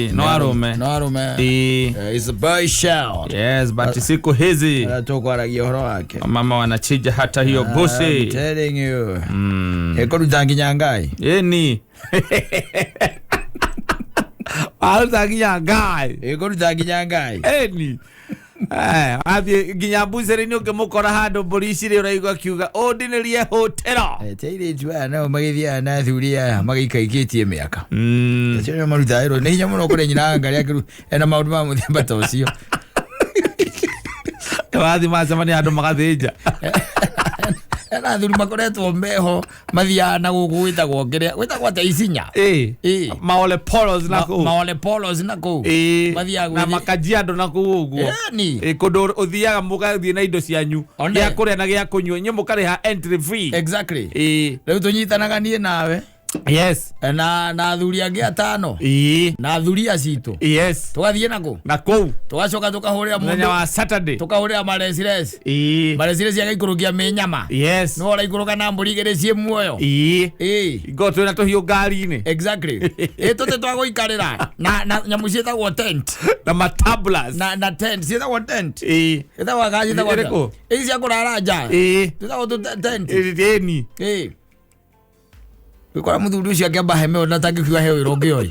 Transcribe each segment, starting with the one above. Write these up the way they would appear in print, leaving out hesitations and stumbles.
Ĩĩ, no arũme. No arũme. Ĩĩ. Is a boy child. Yes, but siku hizi Tũkwaragia ũhoro wake. mama wanachinja hata hiyo I'm busi. telling you. Ĩkũruta nginya ngai. Ĩni. Aruta nginya ngai. Ĩkũruta nginya ngai. Ĩni. Eh, athiĩ nginya mbucĩrĩ-inĩ ũngĩmũkora handũ mbũri ici rĩ ũraigua akiuga ũndinĩrie hũtĩro. Ti airĩtu aya nao magĩthiaga na athuri aya magĩikaikĩtie mĩaka. Acio nĩo marutaga wĩra. Nĩ hinya mũno kũrĩ nyina ngarĩ akĩru ena maũndũ ma mũthemba ta ũcio. Wathiĩ macemania andũ magathĩnja. Ena athuri makoretwo meho mathiaga na gũkũ gwĩtagwo kĩrĩa gwĩtagwo atĩa isinya. Ĩĩ. Ĩĩ. Maole polos na kũu. Maole polos na kũu. Ĩĩ. Mathiaga Na gwĩthi- makajiado na kũu ũguo. Ĩni. Ĩĩ, kũndũ ũthiaga mũgathiĩ na indo cianyu One. gĩa kũrĩa na gĩa kũnyua inyuĩ mũkarĩha entry fee. Exactly. Ĩĩ. Rĩu tũnyitanaga niĩ nawe Yes. na athuri angĩ atano Ĩĩ. na athuria citũ Yes. tũgathiĩ nakũ Na kũu tũgacoka tũkahũrĩra mũthenya mũndũ wa Saturday. tũkahũrĩra marecireci Ĩĩ. marecireci agaikũrũkia mĩnyama Yes. nĩwe ũraikũrũka na mbũri igĩrĩ ciĩ muoyo. Ĩĩ. Ĩĩ. Ngo twĩna tũhiũ ngari-inĩ. Exactly. Ĩ tũtĩ twa gũikarĩra na nyamũ ciĩtagwo tent. Na matablas. Na tent ciĩtagwo tent. Ĩĩ. Ĩtagwo kana ciĩtagwo Ĩrĩkũ? Ici cia kũrara nja. Ĩĩ. Ciĩtagwo tũ tent. Ĩni. Ĩĩ. Wĩkora mũthuri ũcio akĩamba hema ĩyo na tangĩkiuga he wĩra ũngĩ oĩ.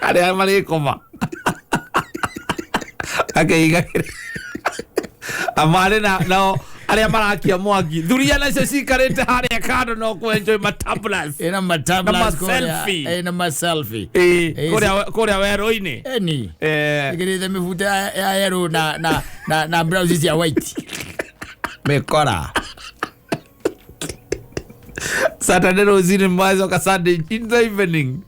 Arĩa marĩkoma. Akeigagĩra. Amarĩ na nao arĩa marakia mwaki. Thuria nacio cikarĩte harĩa kando no kũ-enjoy matablas. Ĩna matablas Na ma-selfie. kũrĩa. Ĩna ma selfie. Ĩĩ, Ĩĩ, kũrĩa werũ-inĩ. Ĩni. Eh, Ĩkĩrĩte mĩbute ya yellow na blouse cia white. Mĩkora. Saturday rũcinĩ macoka Sunday in the evening.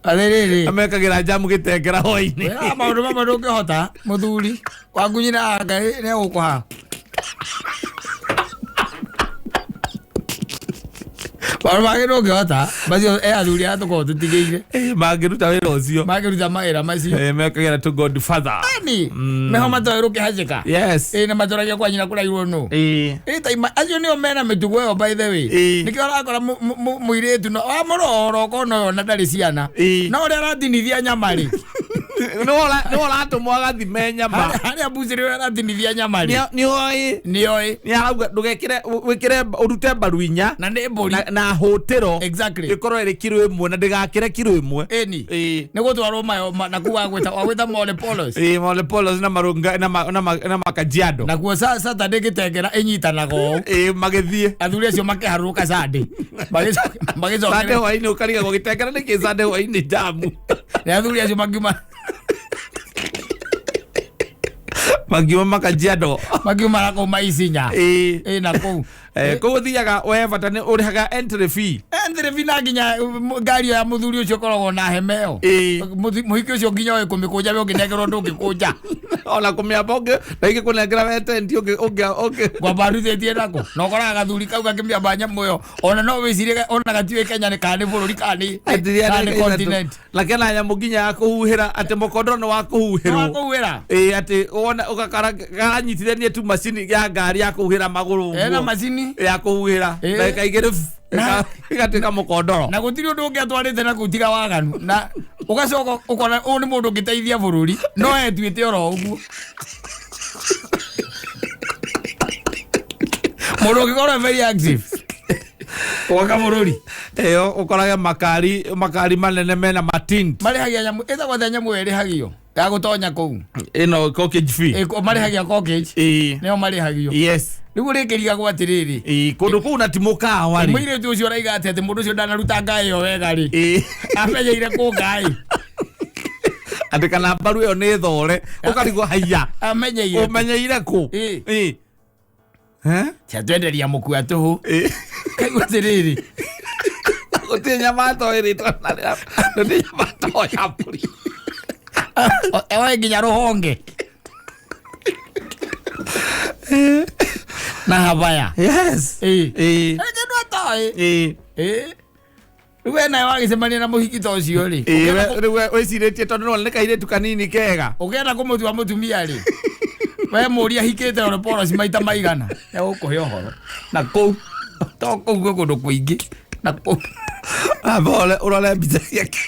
Atĩrĩrĩ. Amekagĩra jamu gĩtengera hwainĩ. Wĩra maũndũ mamwe ndũngĩhota mũthuri waku nyina Ngai nĩegũkũha. Maũndũ mangĩ ndũngĩhota macio e athuri aya tũkoragwo tũtigĩire. Ĩĩ, mangĩruta wĩra ũcio. Mangĩruta mawĩra macio. Eh, mekagĩra tu godfather. Ni meho matoĩ rũkĩhacĩka. Yes. Ĩ na matũragia kwa nyina kũrairwo nũ. Ĩĩ. Ĩ ta ima acio nĩo mena mĩtugo ĩyo by the way. Ĩĩ. Nĩkĩo ũrakora mũirĩtu no wamũrora ũkona ũyũ ona ndarĩ ciana. Ĩĩ. No ũrĩa aratinithia nyama rĩ. Nĩwe ũratũmwo agathime nyama. Harĩa mbucĩrĩ ũrĩa aratinithia nyama rĩ. Nĩoĩ. Nĩoĩ. Nĩ arauga ndũgekĩre wĩkĩre ũrute mbaru inya. Na nĩ mbũri. Na hũtĩro. Exactly. Ĩkorwo ĩrĩ kiro ĩmwe na ndĩgakĩre kiro ĩmwe. Ĩni. Ĩĩ. Nĩ gũtwarwo mayo na kuu wagwĩta Mole Polos. Ĩĩ, Mole Polos na marunga na makajiado. Nakuo Saturday gĩtengera ĩnyitanaga ũũ. Ĩĩ, magĩthiĩ. Athuri acio makĩharũrũka Sunday. Sunday Magĩcokera. hwainĩ ũkarigagwo gĩtengera nĩkĩ Sunday hwainĩ jamu. Nĩ athuri acio makiuma Makiuma makajiado. Makiuma na kũu maicinya. Ĩĩ. Ĩ na kũu. Eh, kũu ũthiaga we bata nĩ ũrĩhaga entry fee. Entry fee na nginya ngari ĩyo ya mũthuri ũcio ũkoragwo na hema ĩyo. Ĩĩ. Mũhiki ũcio nginya oĩ kũmĩkũnja we ũngĩnengerwo ndũngĩkũnja. Ona kũmĩamba ũngĩ na ingĩkũnengera we tent ũngĩ ũngĩ ũngĩ. Ngwamba ndutĩtie nako. Na ũkoraga gathuri kau gakĩmĩamba nyamũ ĩyo. Ona no wĩcirie ona gatiũĩ Kenya nĩ kana nĩ bũrũri kana nĩ continent. Na kena nyamũ nginya ya kũhuhĩra atĩ mũkondoro nĩ wa kũhuhĩrwo. Wa kũhuhĩra. Ĩĩ, atĩ wona ũgakora karanyitithania tu macini ya ngari ya kũhuhĩra magũrũ ũguo. Ena macini. Ya kũhuhĩra. Ĩĩ. Ndagĩka igĩrĩ ĩgatuĩka mũkondoro. Na gũtirĩ ũndũ ũngĩ atwarĩte na kũu tiga waganu. Na ũgacoka ũkona ũyũ nĩ mũndũ ũngĩteithia bũrũri no etuĩte oro ũguo. Mũndũ ũngĩkorwo very active. Gwaka bũrũri. Ĩyo ũkorage makari manene mena matint. Marĩhagia nyamũ, ĩtagwo atĩa nyamũ ĩyo ĩrĩhagio ya gũtonya kũu? Ĩno corkage fee. Ĩ, marĩhagia corkage. Ĩĩ. Nĩyo marĩhagio. Yes. Rĩu ũrĩkĩrigagwo atĩrĩrĩ. Ĩĩ, kũndũ kũu na ti mũkawa rĩ. Mũirĩtu ũcio ũraiga atĩ mũndũ ũcio ndanaruta ngaĩ ĩyo wega rĩ. Ĩĩ. Amenyeire kũ ngaĩ? Atĩ kana mbaru ĩyo nĩ thore ũkarigwo haiya. Amenyeire. Ũmenyeire kũ? Ĩĩ. Ĩĩ. Eh? Ciatwenderia mũkua tũhũ. Ĩĩ. Kaigua atĩrĩrĩ. Gũtirĩ nyama toĩ rĩtwa na rĩa. Gũtirĩ nyama toĩ ya mbũri. Oe nginya rũhonge. Na habaya. Yes. Ĩĩ. Ĩĩ. Kĩndũ atoĩ. Ĩĩ. Ĩĩ. Rĩu we nawe wagĩcemania na mũhiki ta ũcio rĩ. Ĩĩ, rĩu we wĩcirĩtie tondũ nĩwona nĩ kairĩtu kanini kega. Ũkĩenda kũmũtua mũtumia rĩ. We mũria hikĩte ore poroci maita maigana. Egũkũhe ũhoro. Na kũu. To kũu gwĩ kũndũ kũingĩ. Na kũu. Amba ũrore mbica ciake.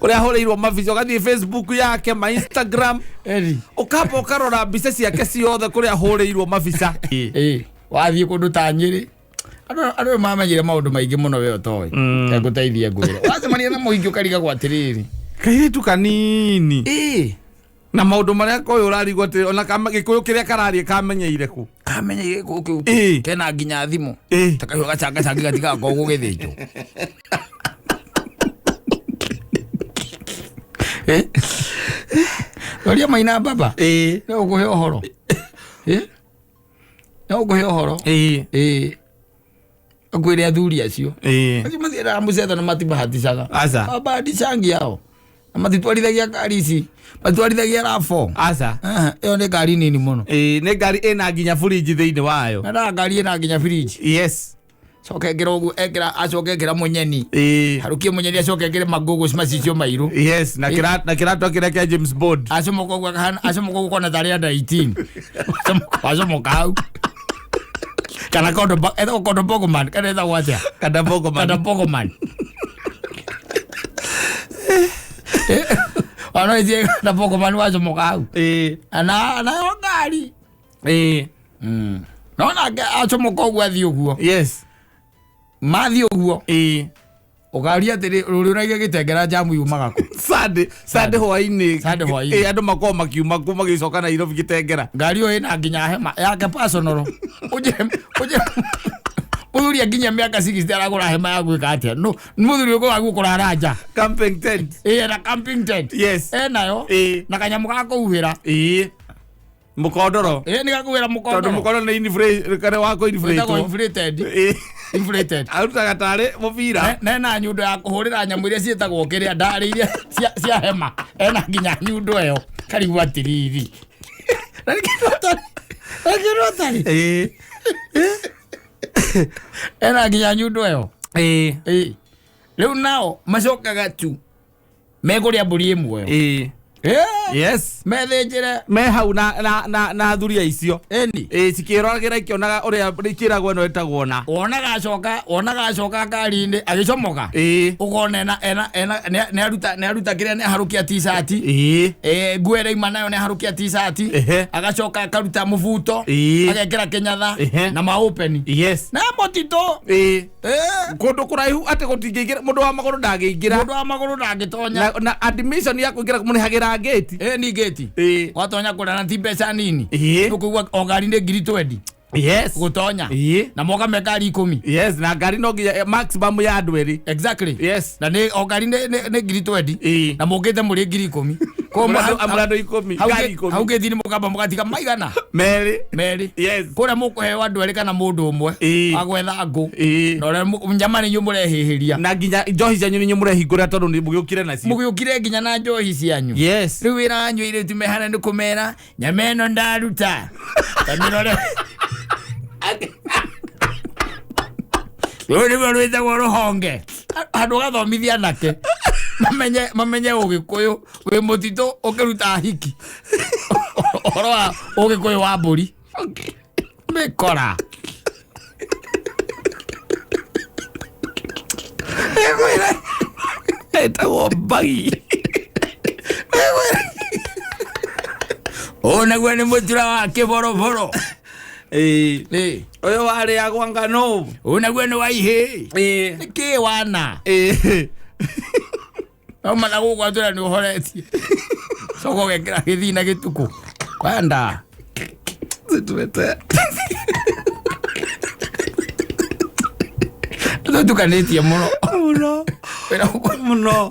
Kũrĩa ahũrĩirwo mabica, ũgathiĩ Facebook yake, ma Instagram, Eri. ũkamba ũkarora mbica ciake ciothe kũrĩa ahũrĩirwo mabica. Ĩ, wathiĩ kũndũ ta Nyĩrĩ, andũ mamenyire maũndũ maingĩ mũno we ũtoĩ. Ngũteithie ngwĩre, wacemania na mũingĩ ũkarigagwo atĩrĩrĩ, Kairĩtu kanini ĩ, na maũndũ marĩa koyũ ũrarigwo atĩ ona gĩkũyũ kĩrĩa kararia kamenyeire kũ. Kamenye gĩkũ Ĩ. kĩu kena nginya thimũ. Ĩ. Ta kahiũ gacangacangi gatigakorwo gũgĩthĩnjwo. Ĩ? Roria maina baba. Ĩ. No ũkũhe ũhoro. Ĩ? No ũkũhe ũhoro. Ĩ. Ĩ. Akwĩre athuri acio. Ĩ. Acio mathiaga mũcetha na matibahaticaga. Aca. Mabahaticangi ao. Na matitwarithagia ngari ici. Matitwarithagia RAV4. Aca. Aha, ĩyo nĩ ngari nini mũno. Ĩ, nĩ ngari ĩna nginya burinji thĩinĩ wayo. Na nda ngari ĩna nginya firiji. Yes. Coka ekĩra ũguo, ekĩra, acoke ekĩra mũnyeni. Ĩ. Harũkie mũnyeni, acoke ekĩre mangũgũ macicio mairũ. Yes, na kĩra na kĩratũ kĩrĩa kĩa James Bond. Acomoka ũguo akahana, acomoka ũguo kona tarĩ under 18. Acomoka hau. Kana kondo, etagwo kondo Pokemon, kana etagwo atĩa? Kana Pokemon. Kana Pokemon. Ona icie kana Pokemon wacomoka hau. Ĩ. Na nayo ngari. Ĩ. No nake acomoka ũguo athiĩ ũguo. Yes. Mathiĩ ũguo. Ĩ. Ũkaria atĩrĩ, rũrĩ ũraigua gĩtengera jamu yumaga kũ? Sunday hwainĩ. Sunday hwainĩ. Ĩ, andũ makoragwo makiuma kũ magĩcoka Nairobi gĩtengera. Ngari ĩyo ĩna nginya hema yake personal. Uje uje mũthuri akinyia mĩaka 60 aragũra hema ya gwĩka atĩa? No mũthuri ũyũ wa kũrara nja. Camping tent. Ĩ, na camping tent. Yes. Enayo. Ĩ. Na kanyamũ ga kũhuhĩra. Ĩ. Mũkondoro. Ĩ, nĩ gakũhuhĩra Tondũ mũkondoro. mũkondoro nĩ inflate kana wako Wĩtagwo inflate. inflated. Ĩ. Inflated. Arutaga tarĩ mũbira. Nena nyundo ya kũhũrĩra nyamũ iria ciĩtagwo kĩrĩa ndarĩ iria cia hema. Ena nginya nyundo ĩyo. Karigwo atĩrĩrĩ. Na nĩ kĩndũ atarĩ. Na nĩ kĩndũ atarĩ. Ĩ. Ena nginya nyundo ĩyo. Ĩ. Ĩ. Rĩu nao macokaga tu mekũrĩa mbũri ĩmwe ĩyo. Ĩ. Ĩ. Yes. Methĩnjĩre. Me hau na thuria icio. Ĩni. Ĩ, cikĩroragĩra ikĩonaga ũrĩa ikĩragwo ĩno ĩtagwo na. Wonaga acoka, wonaga acoka ngari-inĩ agĩcomoka. Ĩ. Ũkona ena nĩ aruta kĩrĩa, nĩ aharũkia t-shirt. Ĩ. Eh, nguo ĩrĩa ima nayo nĩ aharũkia t-shirt. Ehe. Agacoka akaruta mũbuto. Ĩ. Agekĩra kĩnyatha Ehe. na maũpeni. Yes. Na mũtitũ. Ĩ. Eh. Kũndũ kũraihu atĩ gũtingĩingĩra mũndũ wa magũrũ ndangĩingĩra. Mũndũ wa magũrũ ndangĩtonya. Na admission ya kũingĩra mũrĩhagĩra ngĩti. Ĩ, ni ngĩti. Ĩ. Watonya kũrĩa na ti mbeca nini. Ĩ. Ũkũigua o ngari nĩ ngiri 20 Yes. gũtonya. Ĩ. Na moka me ngari 10. Yes, na ngari no nginya maximum ya andũ erĩ. Exactly. Yes. Na nĩ o ngari nĩ ngiri 20. Ĩ. Na mũkĩte mũrĩ ngiri 10. Koguo Mũrĩ andũ 10, ngari 10. hau ngĩti-inĩ mũkamba mũgatiga maigana? Merĩ. Merĩ. Yes. Kũrĩa mũkũheo andũ erĩ kana mũndũ ũmwe. Ĩ. Wa gwetha ngũ. Ĩ. Na ũrĩa nyama nĩ inyuĩ mũrehĩhĩria. Na nginya njohi cianyu nĩ inyuĩ mũrehingũra tondũ nĩ mũgĩũkire nacio. Mũgĩũkire nginya na njohi cianyu. Yes. Rĩu wĩra wanyu airĩtu mehana nĩ kũmera nyama ĩno ndaruta. Tamĩrore. Rũrũ nĩruo rwĩtagwo rũhonge. Handũ ũgathomithia anake mamenye ũgĩkũyũ wĩ mũtitũ ũkĩruta hiki. Ũhoro wa ũgĩkũyũ wa mbũri. Mĩkora. Ĩtagwo mbagi. Ũũ naguo nĩ mũtura wa kĩboroboro. Ĩ. Ĩ. Ũyũ warĩagwo ngano. Ũũ naguo nĩ wa ihĩĩ. Ĩ. Nĩkĩ wana? Ĩ. Auma na gũkũ atwĩra nĩ ũhoretie. Coka ũgekĩra gĩthii na gĩtukũ. Kwenda. Situete. Tũtukanĩtie mũno. Mũno. Wĩra Mũno.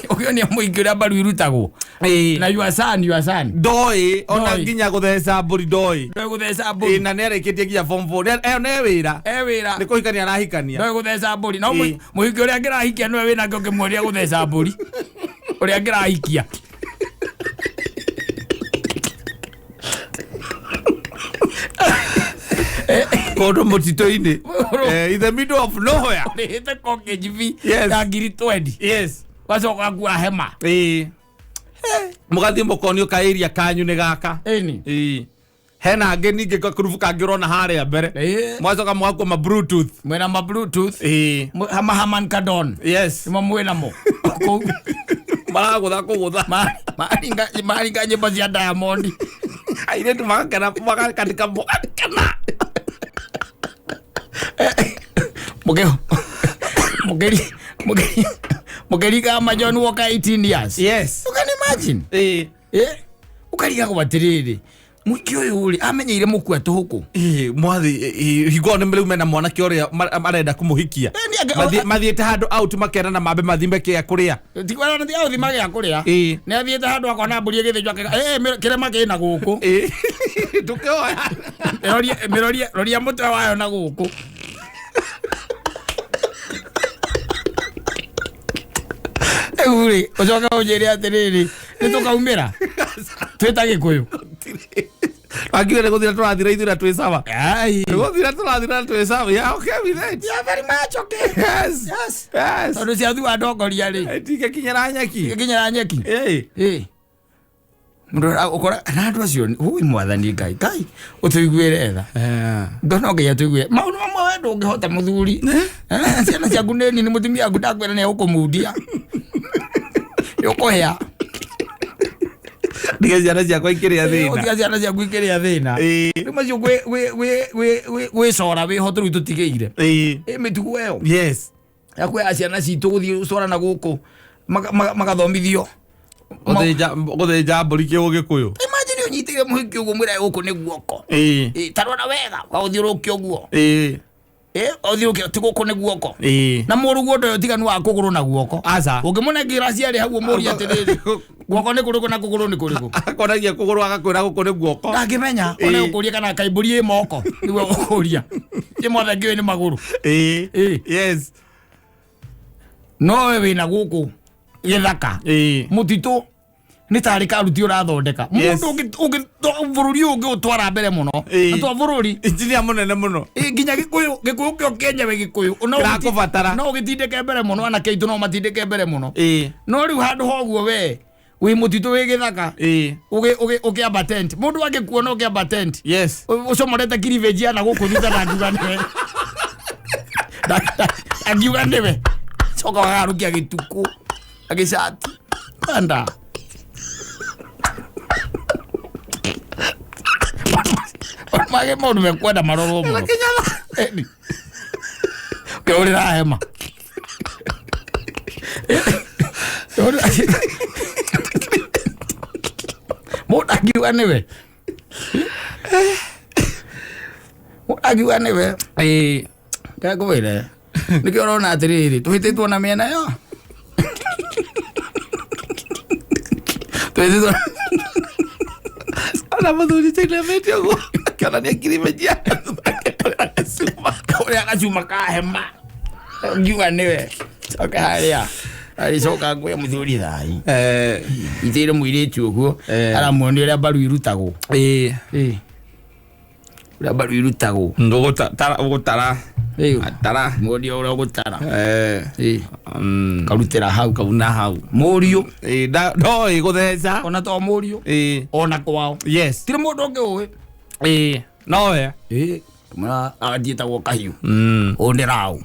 Ũkĩonia mũingĩ ũrĩa mbaru irutagwo. Ĩ. Na your son, your son. Ndoĩ ona Ndoĩ. nginya gũtheca mbũri ndoĩ. Ndoĩ gũtheca Ĩ, mbũri. na nĩarĩkĩtie nginya form 4. Ĩyo nĩ wĩra. E wĩra. Nĩ kũhikania arahikania. Ndoĩ gũtheca mbũri. No Ĩ. mũhiki ũrĩa angĩrahikia nĩwe wĩnake ũkĩmuonia gũtheca mbũri. Ũrĩa angĩrahikia. Kũndũ mũtitũ-inĩ. In the middle of nowhere. Ũrĩhĩte cottage fee Yes. ya ngiri 20. Yes. Wacoka kua hema. Ĩ. Mũgathiĩ mũkonio ka area kanyu nĩ gaka. Ĩni. Ĩ. Hena angĩ ningĩ gakurubu kangĩ ũrona harĩa mbere. Ĩĩ. Mwacoka mwakua ma Bluetooth. Mwena ma Bluetooth. Ĩĩ. Haman Kardon. Yes. Nĩmo mwĩnamo kũu. Maragũtha kũgũtha. Maringa nyĩmbo cia Diamond. Airĩtu magakena magakanika magakena. Mũke mũkeri mũkeri mũkeriga ma John Walker 18 years. Yes. You can imagine. Ĩĩ. Eh? Ũkarigagwo atĩrĩrĩ, mũingĩ ũyũ rĩ amenyeire mũkua tũhũkũ. Ĩĩ, mwathi hingo ĩyo nĩ rĩu mena mwanake ũrĩa arenda kũmũhikia. Mathiĩte handũ out makerana mambe mathime kĩa kũrĩa. Tigwa gĩa kũrĩa. Ĩĩ. Nĩ athiĩte handũ akona mbũri ĩgĩthĩnjwo akauga, "Eh, kĩrema kĩna gũkũ." Ĩĩ. Ndũkĩoya. Mĩrorie roria mũtwe wayo na gũkũ. Rĩu rĩ, ũcoke ũnjĩre atĩrĩrĩ, nĩ tũkaumĩra twĩ ta Gĩkũyũ. Wakiuga nĩ gũthira tũrathira ithuĩ na twĩ sawa. Ai. Nĩ gũthira tũrathira na twĩ sawa. Yeah, okay with it. Yeah, very much okay. Yes. Yes. Yes. Tondũ ciathua ndongoria rĩ, Tingĩkinyĩra nyeki. gĩkinyĩra nyeki. Ĩĩ. Ĩĩ. Mũndũ ũkora na andũ acio, ui mwathani Ngai, Ngai ũtũiguĩre tha. Ngono Ngai atũiguĩre. Maũndũ mamwe we ndũngĩhota mũthuri. Ciana ciaku nĩ nini, mũtumia waku ndakwĩra nĩ egũkũmundia. Nĩ ũkũhĩa. Ndige ciana ciakwa ikĩrĩa thĩna. Ũtiga ciana ciaku ikĩrĩa thĩna. Ĩĩ. Rĩu macio gwĩcora wĩho tũrĩu tũtigĩire. Ĩĩ. Ĩ mĩtugo ĩyo. Yes. Ya kuoya ciana citũ gũthiĩ gũcora na gũkũ magathomithio. Gũthĩnja mbũri kĩũgĩkũyũ. Imagine ũnyitĩire mũhiki ũguo mwĩra gũkũ nĩ guoko. Ĩĩ. Ĩ, ta rora wega waũthiũrũrũkia ũguo. Ĩĩ. Ĩ, waũthiũrũrũkia ti gũkũ nĩ guoko. Ĩĩ. Na mũrũguo ũndũ ũyũ ũtiganu wa kũgũrũ na guoko. Aca. Ũngĩmũnengera ciarĩ hau ũmũrie atĩrĩrĩ, guoko nĩ kũrĩkũ na kũgũrũ nĩ kũrĩkũ? Akonagia kũgũrũ agakwĩra gũkũ nĩ guoko. Ndangĩmenya. Ona Ĩĩ. ũkũria kana kaĩ mbũri ĩ moko nĩguo ũkũria. Ĩ mothe ngĩũĩ nĩ magũrũ. Ĩĩ. Ĩĩ. Yes. No we wĩna gũkũ gĩthaka. Ĩĩ. Mũtitũ nĩ tarĩ karuti ũrathondeka. Yes. Mũndũ bũrũri ũyũ ũngĩũtwara mbere mũno. Ĩĩ. Na twa bũrũri. Injinia mũnene mũno. Ĩ, nginya Gĩkũyũ, Gĩkũyũ kĩo kĩenyewe Gĩkũyũ. No Kĩrakũbatara. No ũgĩtindĩke mbere mũno, anake aitũ no matindĩke mbere mũno. Ĩĩ. No rĩu handũ ha ũguo we wĩ mũtitũ wĩ gĩthaka. Ĩĩ. Ũkĩamba tent. Mũndũ angĩkuona ũkĩamba tent. Yes. Ũcomorete kiribĩnji ana gũkũ thutha na angiuga nĩwe. Angiuga nĩwe. Coka wagarũkia gĩtukũ. Agĩcati. Kanda. Mage maũndũ mekwenda marorwo mũno. Ĩni. Ũkĩhũrĩra hema. Mũndũ angiuga nĩwe. Mũndũ angiuga nĩwe. Ĩĩ. Ngwĩre. Nĩkĩo ũrona atĩrĩrĩ, tũhĩtĩtwo na mĩena yo. Tũhĩtĩtwo. Ona mũthuri tainamĩte ũguo akĩonania kiribĩnji yake thutha. Ũrĩa gacuma ka hema. Ngiuga nĩwe. Coka harĩa. Agĩcoka ngwĩra mũthuri thai. Itĩire mũirĩtu ũguo. Aramuonia ũrĩa mbaru irutagwo. Ĩĩ. Ĩĩ. Ũrĩa mbaru irutagwo. Ũgũtara. Ĩĩ. Tara. Muonia ũrĩa ũgũtara. Ĩĩ. Ĩĩ. Karutĩra hau. Kauna hau. Mũriũ. Ĩĩ, ndoĩ gũtheca. Ona to mũriũ. Ĩĩ. Ona kwao. Yes. Tirĩ mũndũ ũngĩ ũĩ. Ĩĩ. Nowe. Ĩĩ. Mwana athiĩtagwo kahiũ. Ũyũ nĩ raũ.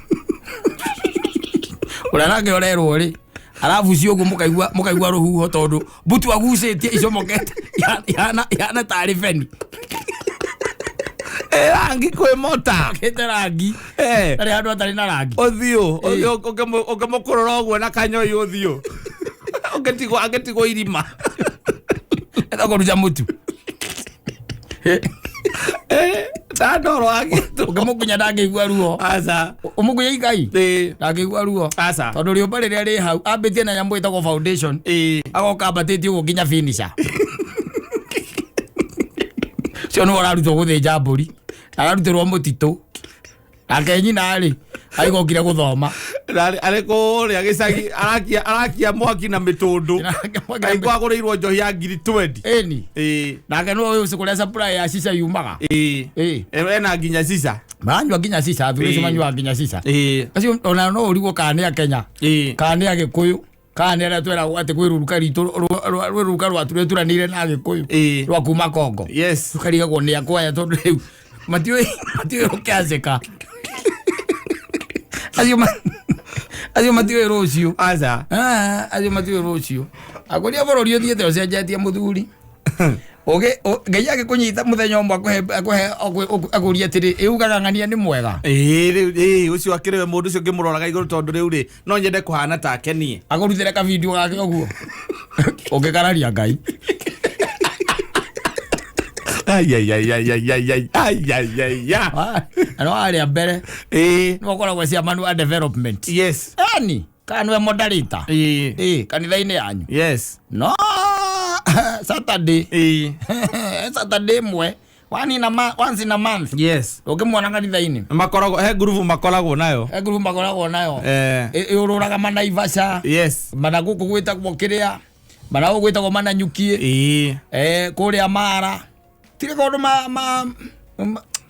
Ũrĩa nake ũrerwo rĩ, arabucia ũguo mũkaigua rũhuho tondũ mbutu agucĩtie icomokete ihana tarĩ beni. Ĩ rangi kwĩ mota. Akĩte rangi. Ĩ. Ndarĩ handũ hatarĩ na rangi. Ũthiũ, ũthiũ ũngĩmũkũrũra ũguo na kanyoi ũthiũ. Ũngĩtigwo angĩtigwo irima. Etha kũruta mũtu. Ndandoro agĩtwo. Ũngĩmũkunya ndangĩigua ruo. Aca. Ũmũkunye ikai. Ĩĩ. Ndangĩigua ruo. Aca. Tondũ rĩũmba rĩrĩa rĩ hau ambĩtie na nyamũ ĩtagwo foundation. Ĩĩ. Agoka ambatĩtie ũguo nginya finisher. Ũcio nĩwe ũrarutwo gũthĩnja mbũri. Ararutĩrwo mũtitũ. Nake nyina rĩ, agĩkokire gũthoma. Arĩ kũrĩa gĩcagi arakia mwaki na mĩtũndũ. Kaigua agũrĩirwo njohi ya ngiri 20. Ĩni. Ĩĩ. Nake nĩwe ũyũ kũrĩa supply ya shisha yumaga. Ĩĩ. Ĩĩ. Ena nginya shisha. Maranyua nginya shisha, athuri acio Ĩĩ. manyuaga nginya shisha. Ĩĩ. Acio ona no ũrigwo kana nĩ a Kenya. Ĩĩ. Kana nĩ Agĩkũyũ. Kana nĩ arĩa tweragwo atĩ kwĩ rũruka ritũ rwĩ rũruka rwatu rwĩturanĩire na Agĩkũyũ Ĩĩ. rwa kuma Kongo. Yes. Tũkarigagwo nĩ akwaya tondũ rĩu matiũĩ matiũĩ rũkĩacĩka. Acio acio matiũĩ rũciũ. Aca. Ah, acio matiũĩ rũciũ. Akũria bũrũri ũthiĩte ũcenjetie mũthuri. Ũgĩ Ngai agĩkũnyita mũthenya ũmwe akũhe akũhe akũrie atĩrĩ ĩ ugaga ng'ania nĩ mwega. Ĩĩ rĩu ĩĩ ũcio akĩrĩ we mũndũ ũcio ngĩmũroraga igũrũ tondũ rĩu rĩ no nyende kũhana take niĩ. Akũrutĩre ka video gake ũguo. Ũngĩkararia Ngai. Ai ai ai ai ai ai ai ai ai ai ya. Ah, na no arĩa mbere Ĩĩ. nĩwe ũkoragwo chairman wa development. Yes. Yani kana nĩwe moderator. Ĩĩ. Ĩĩ kanitha-inĩ yanyu. Yes. No Saturday. Ĩĩ. Saturday ĩmwe one in a month, once in a month. Yes. Ũngĩmuona kanitha-inĩ. Makoragwo he ngurubu makoragwo nayo. He ngurubu makoragwo nayo. Eh. Ĩũrũraga Manaivasha. Yes. Mana gũkũ gwĩtagwo kĩrĩa. Mana gũkũ gwĩtagwo Mananyukie. Ĩĩ. Eh, kũrĩa Mara. Tirĩ kũndũ ma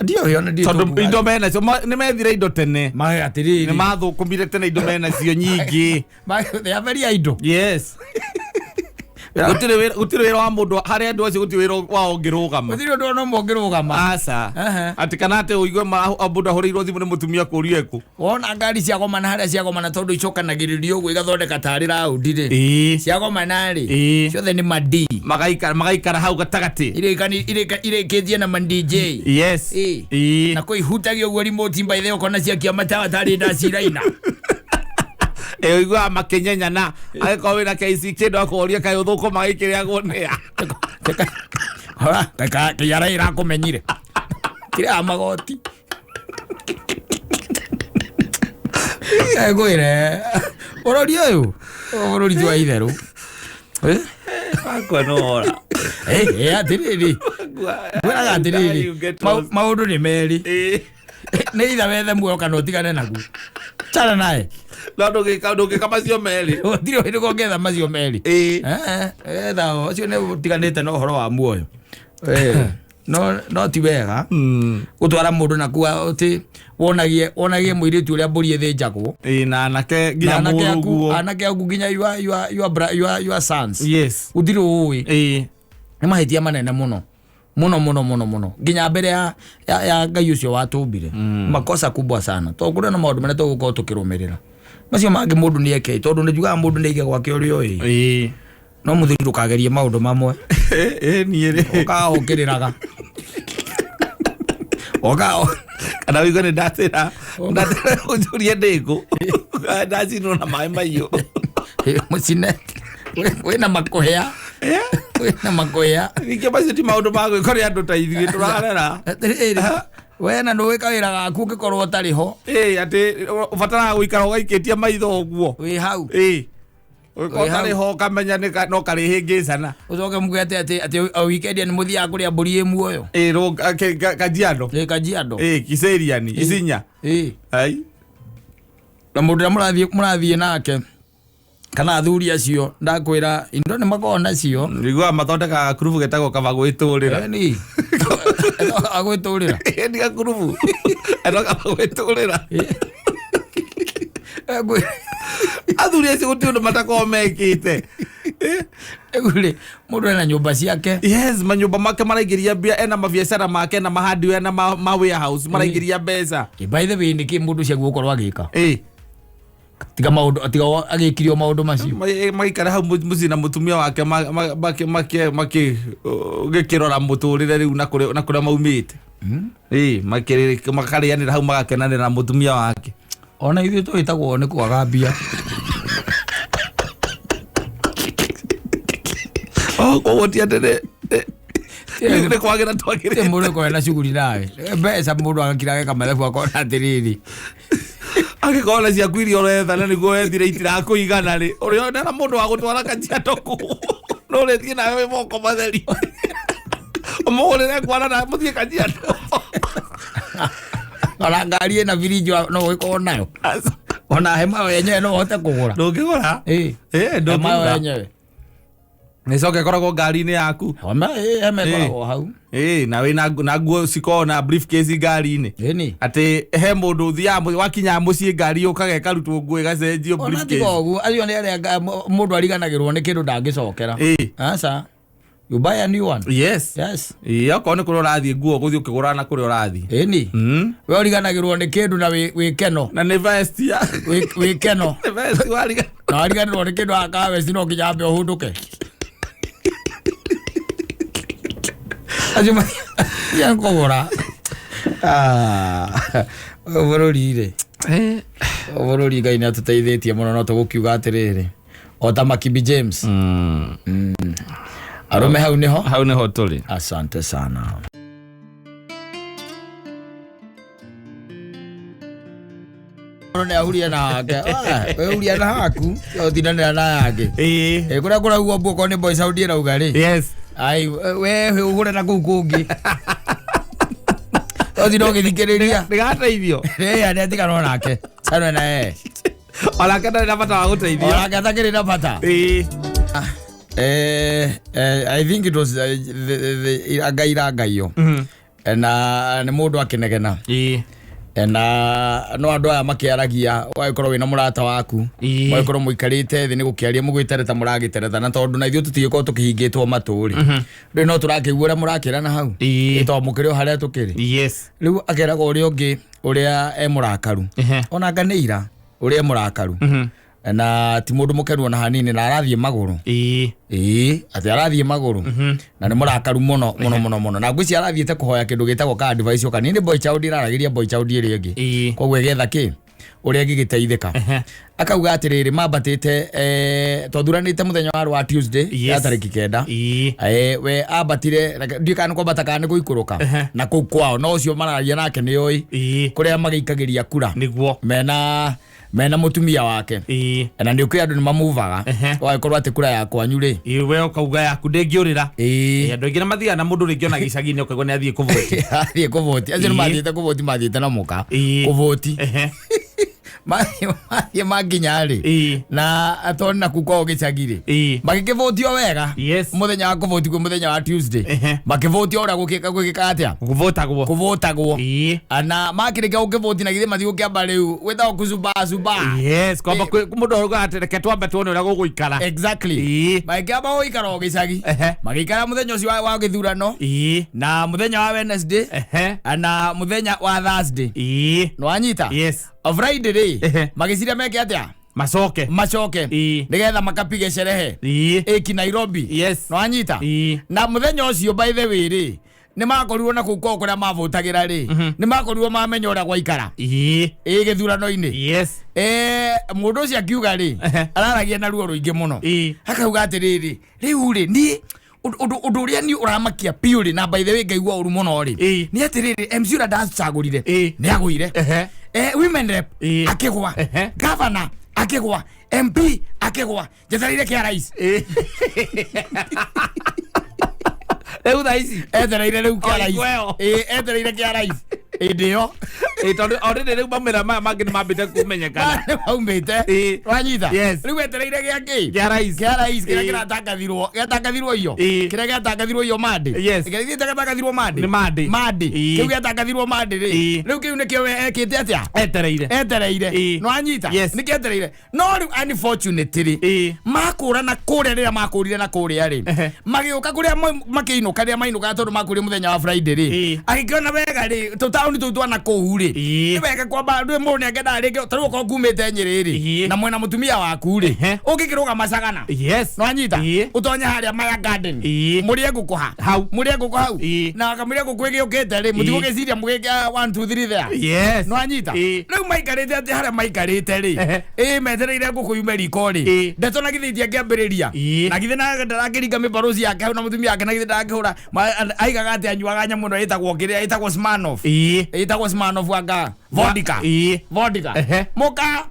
ndiũĩ ona ndiũĩ Tondũ tũkuga. indo menacio nĩ methire indo tene. Ma atĩrĩrĩ. Nĩ mathũkũmire tene indo menacio nyingĩ. They are very idle. Yes. Gũtirĩ wĩra gũtirĩ wĩra wa mũndũ harĩ andũ acio gũtirĩ wĩra wao ũngĩrũgama. Gũtirĩ ũndũ ona ũmwe ũngĩrũgama. Aca. Ehe. Atĩ kana atĩ ũigue mũndũ ahũrĩirwo thimũ nĩ mũtumia kũrio ekũ. Wona ngari ciagomana harĩa ciagomana tondũ icokanagĩrĩrio ũguo igathondeka tarĩ raundi rĩ. Ĩĩ. Ciagomana rĩ. Ĩĩ. Ciothe nĩ ma-D. Magaikara magaikara hau gatagatĩ. Irĩkĩtie na ma-DJ. Yes. Ĩĩ. Ĩĩ. Na kũihutagia ũguo remote by the ũkona ciakia matawa tarĩ ndaciraina. Ĩ ũiguaga makĩnyenyana angĩkorwo wĩna KCK kĩndũ akũria kaĩ ũthũkũma gĩkĩrĩagwo nĩa. Ora, KRA ĩrakũmenyire. Kĩrĩa magoti. Ngwĩre bũrũri ũyũ bũrũri ti wa itherũ. Eh? Wakwa no ora. Eh, eh, atĩrĩrĩ ngwĩraga atĩrĩrĩ maũndũ nĩ merĩ. Ĩĩ. Nĩ itha wethe muoyo kana ũtigane naguo. Chana naye. No ndũngĩka ndũngĩka macio merĩ. Gũtirĩ hĩndĩ ũkongetha macio merĩ. Ĩĩ. Eh, etha ũcio nĩ ũtiganĩte na ũhoro wa muoyo. Eh, no no ti wega gũtwara mũndũ na kuga atĩ wonagie wonagie mũirĩtu ũrĩa mbũri ĩthĩnjagwo. Ĩĩ na anake Na nginya anake aku mũrũguo. anake aku nginya your sons. Yes. Gũtirĩ ũĩ. Ĩĩ. Nĩ mahĩtia manene mũno mũno mũno mũno mũno nginya mbere ya ya Ngai ũcio watũmbire. Makosa kubwa sana tondũ kũrĩ na maũndũ marĩa tũgũkorwo tũkĩrũmĩrĩra macio mangĩ mũndũ nĩ eke tondũ nĩ njugaga mũndũ nĩ aige gwake ũrĩa ũĩ. Ĩĩ. No mũthuri ndũkagerie maũndũ mamwe. Ĩĩ niĩ rĩ. Ũkaga ũkĩrĩraga. Ũkaga Kana ũigue nĩ ndatĩra ndatĩra ũnjũrie ndĩkũ. Ndacinwo na maĩ mahiũ. Mũcine wĩna makũhĩa. Wĩna makũhĩa. Ningĩ macio ti maũndũ ma gwĩkwo nĩ andũ ta ithuĩ tũrarera. Atĩrĩrĩ we na ndũĩ kawĩra gaku ũngĩkorwo ũtarĩ ho. Ĩĩ atĩ ũbataraga gũikara ũgaikĩtie maitho ũguo. Wĩ hau. Ĩĩ. Ũngĩkorwo Wĩ hau. ũtarĩ ho ũkamenya no karĩhĩngĩcana. Ũcoke muge atĩ atĩ atĩ o weekend nĩ mũthiaga kũrĩa mbũri ĩ muoyo. Ĩĩ Kajiado. Ĩ Kajiado. Ĩĩ Kiseriani Isinya. Ĩ. Ai. Na mũndũ ũrĩa mũrathiĩ mũrathiĩ nake kana athuri acio ndakwĩra indo nĩ makoragwo nacio. Niguaga mathondekaga gakurubu getagwo kaba gwĩtũrĩra. Ĩni. Agwĩtũrĩra. Ĩĩ nĩ gakurubu. Eno kaba gwĩtũrĩra. Athuri acio gũtirĩ ũndũ matakoragwo mekĩte. Rĩu mũndũ ena nyũmba ciake. Yes, manyũmba make maraingĩria mbia ena mabiacara make ena mahandi ena ma warehouse maraingĩria mbeca. By the way nĩkĩ mũndũ ũcio agũkorwo agĩka? Ĩĩ. Tiga maũndũ tiga agĩkirio maũndũ macio. Magaikara hau mũciĩ na mũtumia wake gĩkĩrora mũtũrĩre rĩu na kũrĩa maumĩte. Ĩĩ makarĩanĩra hau magakenanĩra na mũtumia wake. Ona ithuĩ tũĩtagwo nĩ kwaga mbia. Oh, koguo ti atĩ nĩ kwagĩra twagĩrĩte. Mũndũ ĩkorwo na cuguri nawe. Mbeca mũndũ agakira ageka mathabu akona atĩrĩrĩ. Angĩkorwo na ciaku iria ũretha na nĩguo wethire itirakũigana rĩ, ũrĩonera mũndũ wa gũtwara Kajiado kũ? No ũrĩthiĩ nawe wĩ moko matheri. Ũmũgũrĩre ngwara na mũthiĩ Kajiado. Ona ngari ĩna birinji no ũgĩkorwo nayo. Ona hema yo yenyewe no ũhote kũgũra. Ndũngĩgũra? Ĩĩ. Ĩĩ Hema yo ndũngĩgũra. yenyewe. Nä coke ĩkoragwo ngari-inĩ yaku. Hema hema ĩkoragwo hau. Ĩ, na wĩ na nguo cikoragwo na briefcase ngari-inĩ. Ĩni. Atĩ he mũndũ ũthiaga wakinya mũciĩ, ngari yũkaga ĩkarutwo nguo, ĩgacenjio Ona briefcase. tiga ũguo, acio nĩ arĩa mũndũ ariganagĩrwo nĩ kĩndũ ndangĩcokera. Aca, you buy a new one. Yes. Yes. Ĩ, okorwo nĩ kũrĩa ũrathiĩ, nguo ũgũthiĩ ũkĩgũraga na kũrĩa ũrathiĩ. Ĩni. We ũriganagĩrwo nĩ kĩndũ na wĩ keno. Na nĩ vest ya Wĩ keno. Nĩ vest wariga. Na wariganĩrwo nĩ kĩndũ akaweci, no nginya ambe ũhũndũke. Acio mathiaga kũgũra. Ah, ũyũ bũrũri rĩ, ũyũ bũrũri, Ngai nĩ atũteithĩtie mũno, no tũgũkiuga atĩrĩrĩ, o ta Makibi James, arũme hau nĩho. Hau nĩho tũrĩ. Asante sana. Mũndũ nĩ ahuria na hake. Ah, we huria na haku, ũtindanĩra na yangĩ. Ĩ. Ĩ, kũrĩa kũraugwo mbu, okorwo nĩ boy sound ĩrauga rĩ, ai we ũhũre na kũu kũngĩ, ũtinda ũgĩthikĩrĩria. Ndĩgateithio. Ĩ, nĩ atiganwo nake canwe na ye. Onake ndarĩ na bata wa gũteithio. Onake atakĩrĩ na bata. I think it was the ngai irangaiyo na nĩ mũndũ akĩnegena. Na no andũ aya makĩaragia, ũgagĩkorwo wĩna mũrata waku, mũgagĩkorwo mũikarĩte thĩ nĩ gũkĩaria, mũgwĩtereta, mũragĩtereta, na tondũ na ithuĩ tũtigĩkorwo tũkĩhingĩtwo matũ rĩ, rĩu no tũrakĩigua ũrĩa mũrakĩrana hau. Ĩ, tondũ mũkĩrĩ o harĩa tũkĩrĩ. Rĩu akeraga ũrĩa ũngĩ ũrĩa e mũrakaru, onanga nĩ ira ũrĩa e mũrakaru na ti mũndũ mũkenu ona hanini, na arathiĩ magũrũ. Ĩĩ, atĩ arathiĩ magũrũ na nĩ mũrakaru mũno mũno mũno mũno, na ngwĩciria arathiĩte kũhoya kĩndũ gĩtagwo ka advice o kanini. Boy child ĩraragĩria boy child ĩrĩa ĩngĩ. Koguo ĩgetha kĩ ũrĩa ĩngĩgĩteithĩka. Akauga atĩrĩrĩ, mambatĩte, twathuranĩte mũthenya warĩ wa Tuesday ya tarĩki 9. We ambatire, ndiũĩ kana nĩ kwambata kana nĩ gũikũrũka na kũu kwao, no ũcio mararagia nake nĩ oĩ kũrĩa magĩikagĩria kura. Mena mũtumia wake. Na nĩ ũkĩũĩ andũ nĩ mamuvaga. Ũgagĩkorwo atĩ kura ya kwanyu rĩ, Ĩ, we ũkauga yaku ndĩngĩũrĩra. Ĩĩ. Andũ aingĩ nĩ mathiaga na mũndũ rĩngĩ ona gĩcagi-inĩ, ũkaigua nĩ athiĩ kũvoti. Athiĩ kũvoti. Acio nĩ mathiĩte kũvoti, mathiĩte na mũka kũvoti. Mathiĩ makinya rĩ, na tondũ naku kwao gĩcagi rĩ, magĩkĩvotio wega. Mũthenya wa kũvoti kwĩ mũthenya wa Tuesday. Makĩvotio ũrĩa gwĩkĩka atĩa? Kũvotagwo. Kũvotagwo. Na makĩrĩkia gũkĩvoti, na githĩ mathiĩ gũkĩamba rĩu gwĩtagwo kũcumbacuba. Yes, kwamba mũndũ auga atĩ reke twambe tuone ũrĩa gũgũikara. Exactly. Magĩkĩamba gũikara o gĩcagi. Magĩikara mũthenya ũcio wa gĩthurano na mũthenya wa Wednesday na mũthenya wa Thursday. Nĩwanyita? Yes. O Friday rĩ, magĩciria meke atĩa? Macoke. Macoke nĩgetha makapige sherehe ĩki Nairobi. Nĩwanyita? Na mũthenya ũcio, by the way rĩ, nĩ makorirwo na kũu kwao kũrĩa mavotagĩra rĩ, nĩ makorirwo mamenya ũrĩa gwaikara ĩ gĩthurano-inĩ. Mũndũ ũcio akiuga rĩ, araragia na ruo rũingĩ mũno. Akauga atĩrĩrĩ, rĩu rĩ, niĩ ũndũ ũrĩa niĩ ũramakia biũ rĩ, na by the way ngaigua ũru mũno rĩ, nĩ atĩrĩrĩ, MC ũrĩa ndacagũrire nĩ agũire. Women rep akĩgwa, governor akĩgwa, MP akĩgwa, njetereire kĩa rais. Rĩu thaa ici Etereire rĩu kĩa O, rais. igweo. Ĩ, etereire kĩa rais hĩndĩ ĩyo. Ĩ, tondũ already rĩu maumĩra maya mangĩ nĩ mambĩte kũmenyekana. Nĩ maumĩte. Wanyita? Yes. Rĩu etereire gĩa kĩ? Kĩa rais. Kĩa rais kĩrĩa kĩratangathirwo, gĩatangathirwo iyo, kĩrĩa gĩatangathirwo iyo Monday. Kĩrĩa gĩatangathirwo Monday. Nĩ Monday. Monday. Kĩu gĩatangathirwo Monday rĩ, rĩu kĩu nĩkĩo we ekĩte atĩa? Etereire. Etereire. Nĩwanyita? Yes. Nĩkĩo etereire, no rĩu unfortunately makũrana kũrĩa, rĩrĩa makũrire na kũrĩa rĩ, magĩũka kũrĩa makĩinũka, rĩrĩa mainũkaga, tondũ makũrire mũthenya wa Friday rĩ, agĩkĩona wega rĩ, tũtaũni tũu twana kũu rĩ, nĩ wega kwamba rĩ, mũndũ nĩangendaga rĩngĩ, ta rĩu okorwo kumĩte Nyĩrĩ rĩ, na mwena mũtumia waku rĩ, ũngĩkĩrũgama Cagana, nĩwanyita, ũtonye harĩa Maya Garden, mũrĩe ngũkũ ha Hau. mũrĩe ngũkũ hau, na kamũrĩe ngũkũ ĩgĩũkĩte rĩ, mũtigũgĩciria mũgĩka 1 2 3 there. Nĩwanyita? Rĩu maikarĩte atĩ harĩa maikarĩte rĩ, ĩ metereire ngũkũ yume riko rĩ, ndeto na githĩ itiangĩambĩrĩria, na githĩ na ndarakĩringa mĩbarũci yake hau na mũtumia wake, na githĩ ndarakĩhũra aigaga atĩ anyuaga nyamũ ĩno ĩtagwo kĩrĩa ĩtagwo Smirnoff, ĩtagwo Smirnoff anga vodka. Vodka. Mũka.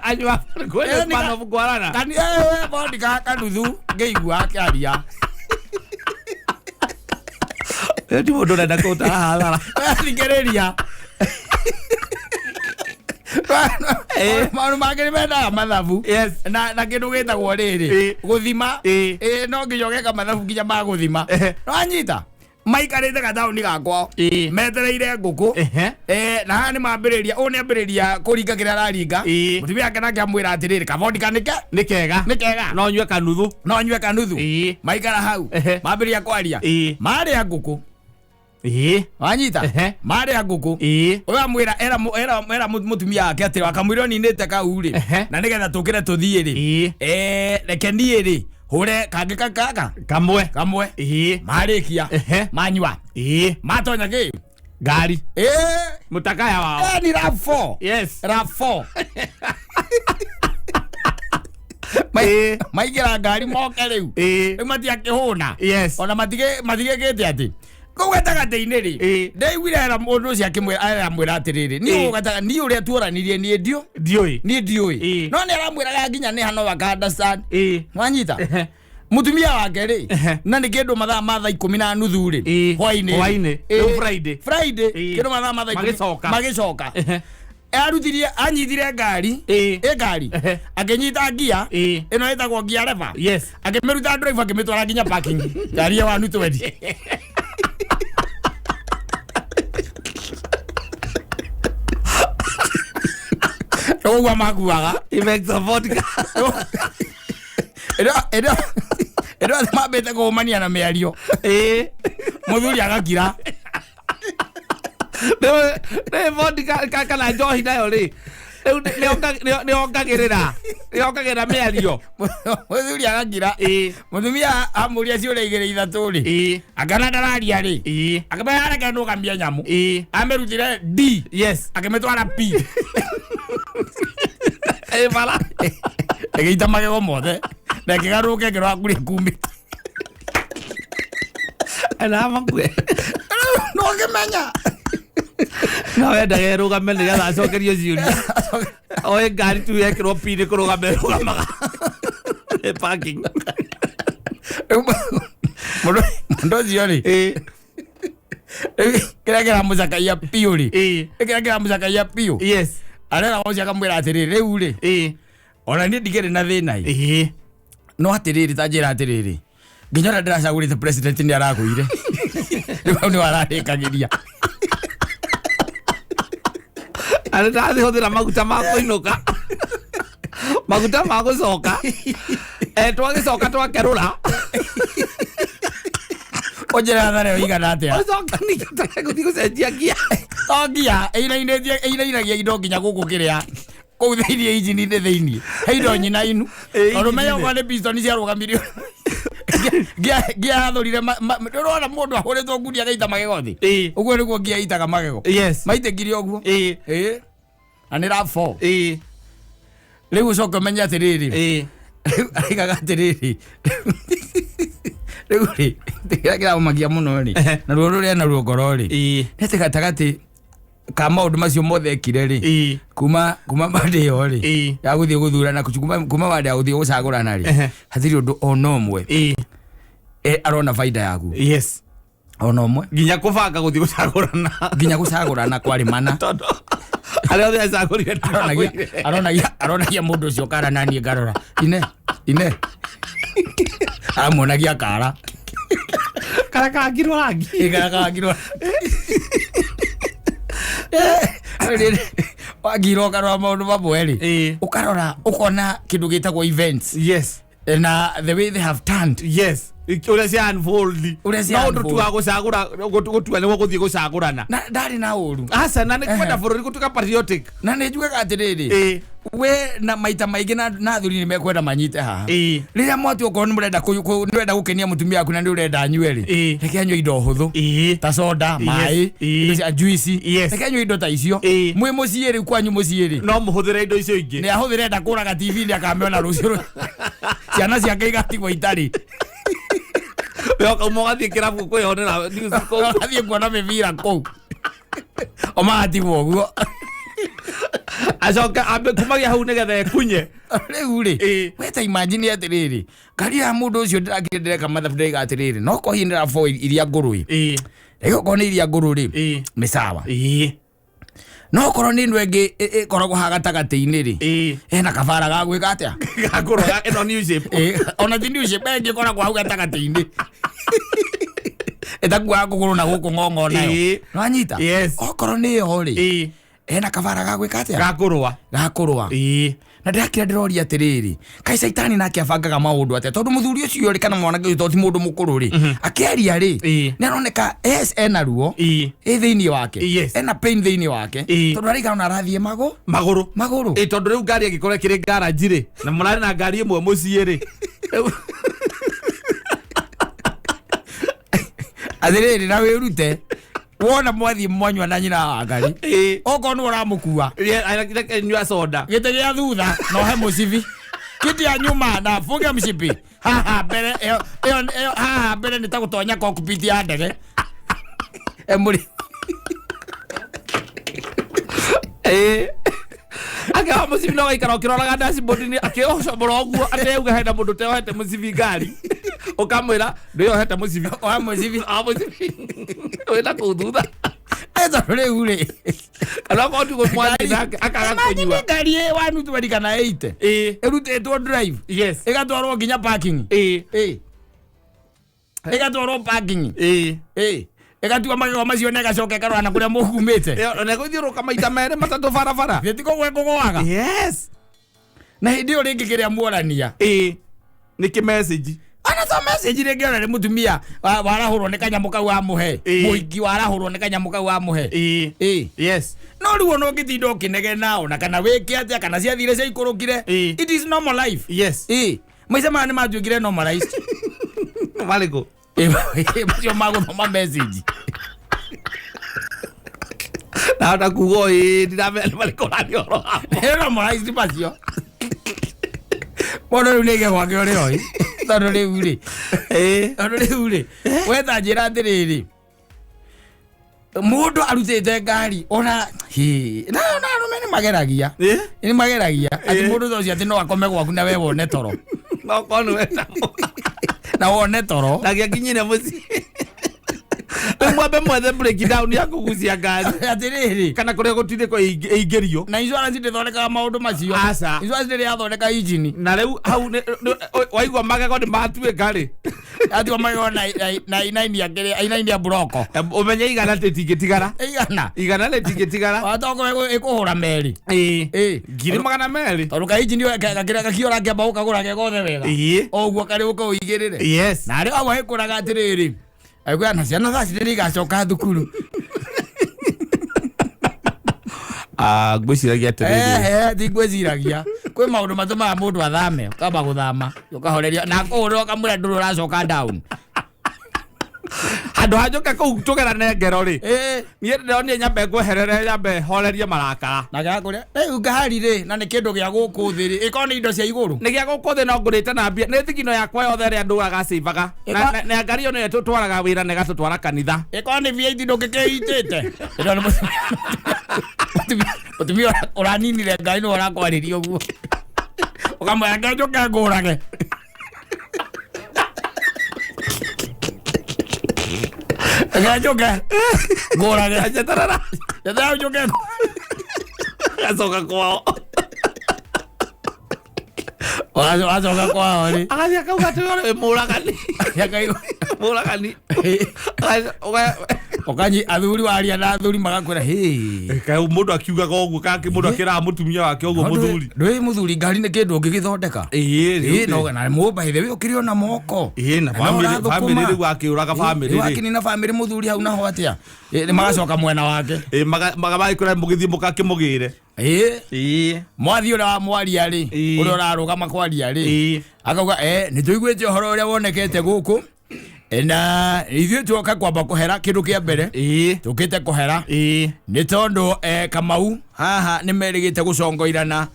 Anyua kwenda Smirnoff ngwarana. Kani vodka kanuthu ngĩigua akĩaria. Ti mũndũ ũrenda kũũtara hathara. Thikĩrĩria. Maũndũ mangĩ nĩ mendaga mathabu. Yes. Na kĩndũ gĩtagwo rĩrĩ gũthima. No nginya ũgeka mathabu nginya ma gũthima. Wanyita maikarĩte gataũni gakwao metereire ngũkũ. Na haha nĩ mambĩrĩria, ũyũ nĩ ambĩrĩria kũringa kĩrĩa araringa. Mũtumia wake nake amwĩra atĩrĩrĩ, kabodika nĩke Nĩ kega. Nĩ kega. No nyue kanuthu. No nyue kanuthu. Maikara hau, mambĩrĩria kwaria, marĩa ngũkũ. Wanyita? Marĩa ngũkũ, ũyũ amwĩra era era era mũtumia wake atĩ akamwĩra ũninĩte kau rĩ, na nĩgetha tũkĩre tũthiĩ rĩ, reke niĩ rĩ hũre kangĩ kaka Kamwe. Kamwe. Marĩkia, manyua, matonya kĩ? Ngari. Mũtakaya wao. Ni RAV4. RAV4. Maingĩra ngari moke rĩu, rĩu matiakĩhũna. Ona matigĩkĩte atĩ kũu gatagatĩ-inĩ rĩ, ndaiguire era mũndũ ũcio akĩmwĩra, aramwĩra atĩrĩrĩ, niĩ gataga niĩ ũrĩa tuoranirie niĩ ndio Ndiũĩ. Niĩ ndiũĩ. No nĩ aramwĩraga nginya nĩ hano aka understand. Wanyita? Mũtumia wake rĩ, na nĩ kĩndũ mathaa ma thaa 10:30 rĩ, hwainĩ. Hwainĩ. Rĩu Friday. Friday. Kĩndũ mathaa ma thaa 10. Magĩcoka. Magĩcoka, aruthirie, anyitire ngari, ĩ ngari, akĩnyita ngia ĩno ĩtagwo ngia reba, akĩmĩruta drive, akĩmĩtwara nginya parking, ngari ya wanu twendi. Ũguo makuaga. He makes a vodka. Ĩno ĩno ĩno othe mambĩte kũũmania na mĩario, mũthuri agakira. Nĩ vodka kana njohi nayo rĩ, rĩu nĩ yongagĩrĩra mĩario. Mũthuri agakira. Mũtumia amũria ciũria igĩrĩ ithatũ rĩ, akĩona ndararia rĩ, akĩmenya reke ndũgamie nyamũ. Amĩrutire D, akĩmĩtwara P. Ĩ bara. Ĩgĩita magego mothe na ĩkĩgarũrũka ĩkĩrora kũrĩa kumĩte. Na makue. No ũkĩmenya. No wendaga ĩrũgame nĩgetha acokerio ciũria. Oe ngari tu yekĩrwo P nĩ kũrũgama ĩrũgamaga. Ĩ parking. Rĩu mũndũ ũcio rĩ, rĩu kĩrĩa kĩramũcakaia biũ rĩ, kĩrĩa kĩramũcakaia biũ, arera ũcio akamwĩra atĩrĩrĩ, rĩu rĩ, ona niĩ ndikĩrĩ na thĩna ĩ, no atĩrĩrĩ, ta njĩra atĩrĩrĩ, nginya ũrĩa ndĩracagũrĩte president nĩ aragũire, rĩu hau nĩho ararĩkagĩria. Arĩ ndathĩhũthĩra maguta ma kũinũka, maguta ma gũcoka. Twagĩcoka twakerũra. Ũnjĩre hathara ĩyo igana atĩa? Ũcoka ningĩ gũthiĩ gũcenjia ngia. To ngia ĩinainĩtie, ĩinainagia indo nginya gũkũ kĩrĩa kũu thĩiniĩ, injini-inĩ thĩiniĩ he indo nyinainu. Tondũ menya okorwo nĩ piston ciarũgamirio, ngia yathũrire. Ndũrona mũndũ ahũrĩtwo ngundi agaita magego thĩ? Ũguo nĩguo ngia itaga magego. Maitĩkirie ũguo. Na nĩ RAV4. Rĩu ũcoke ũmenye atĩrĩrĩ, rĩu araigaga atĩrĩrĩ, rĩu rĩ, kĩrĩa kĩramũmakia mũno rĩ, na ruo rũrĩa naruo ngoro rĩ, nĩ atĩ gatagatĩ ka maũndũ macio mothe ekire rĩ, kuma mande ĩyo rĩ ya gũthiĩ gũthurana, kuma mande ya gũthiĩ gũcagũrana rĩ, hatirĩ ũndũ ona ũmwe arona baida yaku. Ona ũmwe. Nginya kũbanga gũthiĩ gũcagũrana. Nginya gũcagũrana kwarĩ mana. Tondũ arĩa othe acagũrire aronagia aronagia mũndũ ũcio kara, naniĩ ngarora ine ine aramuonagia kara. Kara kangirwo rangi. Ĩkara wangirwo, ũkarora maũndũ mamwe rĩ, ũkarora ũkona kĩndũ gĩtagwo events na the way they have turned. Yes, ũrĩa cia unfold. Ũrĩa cia No ũndũ tu unfold. wa gũcagũra, gũtua nĩguo gũthiĩ gũcagũrana. Na ndarĩ na ũru. Aca, na nĩ kwenda bũrũri gũtuĩka patriotic. Na nĩ njugaga atĩrĩrĩ, we na maita maingĩ na athuri nĩ mekwenda manyite haha. Rĩrĩa mwati okorwo nĩ mũrenda nĩ ũrenda gũkenia mũtumia waku na nĩ ũrenda anyue rĩ, reke anyue indo hũthũ ta soda, maĩ, indo cia juice. Reke anyue indo ta icio. Mwĩ mũciĩ rĩu, kwanyu mũciĩ rĩ, No mũhũthĩre indo icio ingĩ. Nĩ ahũthĩre ndakũraga TV, nĩ akamĩona rũciũ, ciana ciake igatigwo itarĩ. We ũkauma ũgathiĩ kĩrabu kwĩyonera news kũu. Athiĩ kuona mĩbira kũu, o magatigwo ũguo. Acoke ambe kumagia hau nĩgetha ekunye. Rĩu rĩ, we ta imagine atĩrĩrĩ, ngari ya mũndũ ũcio, ndĩrakire ndĩreka mathabu, ndĩraiga atĩrĩrĩ, no korwo hihi nĩ RAV4 iria ngũrũ ĩ, rĩu okorwo nĩ iria ngũrũ rĩ, nĩ sawa. No korwo nĩ ĩno ĩngĩ ĩkoragwo haha gatagatĩ-inĩ rĩ, ena kabara ga gwĩka atĩa? Gakũrũga ĩno new shape. Ona ti new shape, ĩngĩ ĩkoragwo hau gatagatĩ-inĩ ĩtakuaga kũgũrũ na gũkũ ng'ong'o nayo. Nĩwanyita? Yes. Okorwo nĩ ĩyo rĩ, ena kabara ga gwĩka atĩa? Gakũrũa. Gakũrũa. Na ndĩrakira ndĩroria atĩrĩrĩ, kaĩ caitani nake abangaga maũndũ atĩa? Tondũ mũthuri ũcio rĩ, kana mwanake ũcio, tondũ ti mũndũ mũkũrũ rĩ, akĩaria rĩ, nĩ aroneka yes ena ruo ĩ thĩinĩ wake. Ena pain thĩinĩ wake. Tondũ araigana ona arathiĩ magũ Magũrũ. Magũrũ. Ĩ, tondũ rĩu ngari ĩngĩkorwo ĩkĩrĩ garage rĩ, na mũrarĩ na ngari ĩmwe mũciĩ rĩ. Atĩrĩrĩ, na wĩrute wona mwathiĩ mwanyua na nyina wa ngari, okorwo nĩ ũramũkua, Nyua soda. Gĩtĩ gĩa thutha na ũhe mũcibi, kiti ya nyuma na funge mshipi haha mbere. Ĩyo ĩyo ĩyo haha mbere nĩ ta gũtonya cockpit ya ndege emũrĩ. Akĩoha mũcibi no gaikara ũkĩroraga dashboard-inĩ akĩũcomora ũguo, ateuga hena mũndũ ũteohete mũcibi ngari, ũkamwĩra ndwĩyohete mũcibi. Oha mũcibi. Oha mũcibi wĩna kũu thutha. Tondũ rĩu rĩ, kana okorwo ti mwathiĩ nake akaga kũnyua. Ngari ĩ 120 kana 80 ĩrutĩtwo drive, ĩgatwarwo nginya parking, ĩgatwarwo parking, ĩgatua magego macio na ĩgacoka ĩkarora na kũrĩa mũkumĩte. Ĩyo, na gũthiũrũrũka maita merĩ matatũ barabara. Gĩtiko gwe kũgũaga. Na hĩndĩ ĩyo rĩngĩ kĩrĩa muorania, Nĩ kĩ message. Ona to message rĩngĩ, ona nĩ mũtumia warahũrwo nĩ kanyamũ kau amũhe, mũhiki warahũrwo nĩ kanyamũ kau amũhe. No rĩu ona ũngĩtinda ũkĩnegena, ona kana wĩke atĩa, kana ciathire ciaikũrũkire, it is normal life. Maica maya nĩ matuĩkire normalized. Marĩkũ? Macio magũthoma message. Nahota kuga ndiramenya nĩ marĩkũ ũraria ũhoro wamo. Nĩ normalized macio. Mũndũ rĩu nĩ gwake ũrĩo ĩ, tondũ rĩu rĩ, tondũ rĩu rĩ, wetha njĩra atĩrĩrĩ, mũndũ arutĩte ngari ona hi, na ona arũme nĩ mageragia, nĩ mageragia atĩ mũndũ ta ũcio atĩ no akome gwaku na we wone toro. No korwo nĩ wenda. Na wone toro. Na gĩakinyire mũciĩ rĩu mwambe mwethe breakdown ya kũgucia ngari. Atĩrĩrĩ, kana kũrĩa gũtindĩkwo ĩingĩrio. Na insurance ndĩthondekaga maũndũ macio. Aca. Insurance ndĩrĩ yathondeka injini. Na rĩu hau waigua magego nĩ matuĩka rĩ, atigwo magego na inaini akĩrĩ inaini ya buroko. Ũmenye 100 rĩtingĩtigara. 100. 100 rĩtingĩtigara. Watokorwo ĩkũhũra merĩ. 200,000. Tondũ ka injini gakĩrĩa gakiora kĩamba gũkagũra ke gothe wega, o ũguo karĩ ũka ũigĩrĩre. Na arĩ amwe ĩkũraga atĩrĩrĩ, aigua na ciana thaa citĩ nĩigacoka thukuru. Ah, ngwĩciragia atĩrĩrĩ, Ehe, ti ngwĩciragia kwĩ maũndũ matũmaga mũndũ athame, ũkamba gũthama ũkahoreria na kũhũrĩra ũkamwĩra ndũrĩ ũracoka down. Handũ ha njũke kũu tũgerane ngero rĩ, niĩ ndĩronire nyambe ngweherere, nyambe horerie marakara. Na gĩa kũrĩa rĩu ngari rĩ, na nĩ kĩndũ gĩa gũkũ thĩ rĩ, ĩkorwo nĩ indo cia igũrũ. Nĩ gĩa gũkũ thĩ no ngũrĩte na mbia, nĩ thigino yakwa yothe ĩrĩa ndũraga cĩbaga. Na ngari ĩyo nĩyo tũtwaraga wĩra na ĩgatũtwara kanitha. Ĩkorwo nĩ V8 ndũngĩkĩitĩte. Ĩno nĩ mũtumia ũraninire ngari nĩwe ũrakwarĩria ũguo, ũkamwĩra ke njũke ngũrage. Reke njũke ngũrage. Njeterera. Njeterera njũke. Agacoka kwao. Wacoka kwao rĩ, agathiĩ akauga atĩ we wĩ mũragani. Mũragani. Ũkanyi athuri waria na athuri magakwĩra hĩ. Kaĩ mũndũ akiugaga ũguo, kana mũndũ akĩraga mũtumia wake ũguo mũthuri? Ndwĩ mũthuri, ngari nĩ kĩndũ ũngĩgĩthondeka. No na mũ by the way ũkĩrĩ ona moko. Na Na family ũrathũkũma. Family rĩu akĩũraga family Rĩu rĩ. akĩnina family mũthuri hau naho atĩa? Nĩ magacoka mwena wake. Magagĩkora mũgĩthiĩ mũgakĩmũgĩre. Mwathi ũrĩa wa mwaria rĩ, ũrĩa ũrarũgama kwaria rĩ, akauga nĩ tũiguĩte ũhoro ũrĩa wonekete gũkũ. Na ithuĩ tuoka kwamba kũhera kĩndũ kĩa mbere, tũkĩte kũhera nĩ tondũ Kamau haha nĩ merĩgĩte gũcongoirana.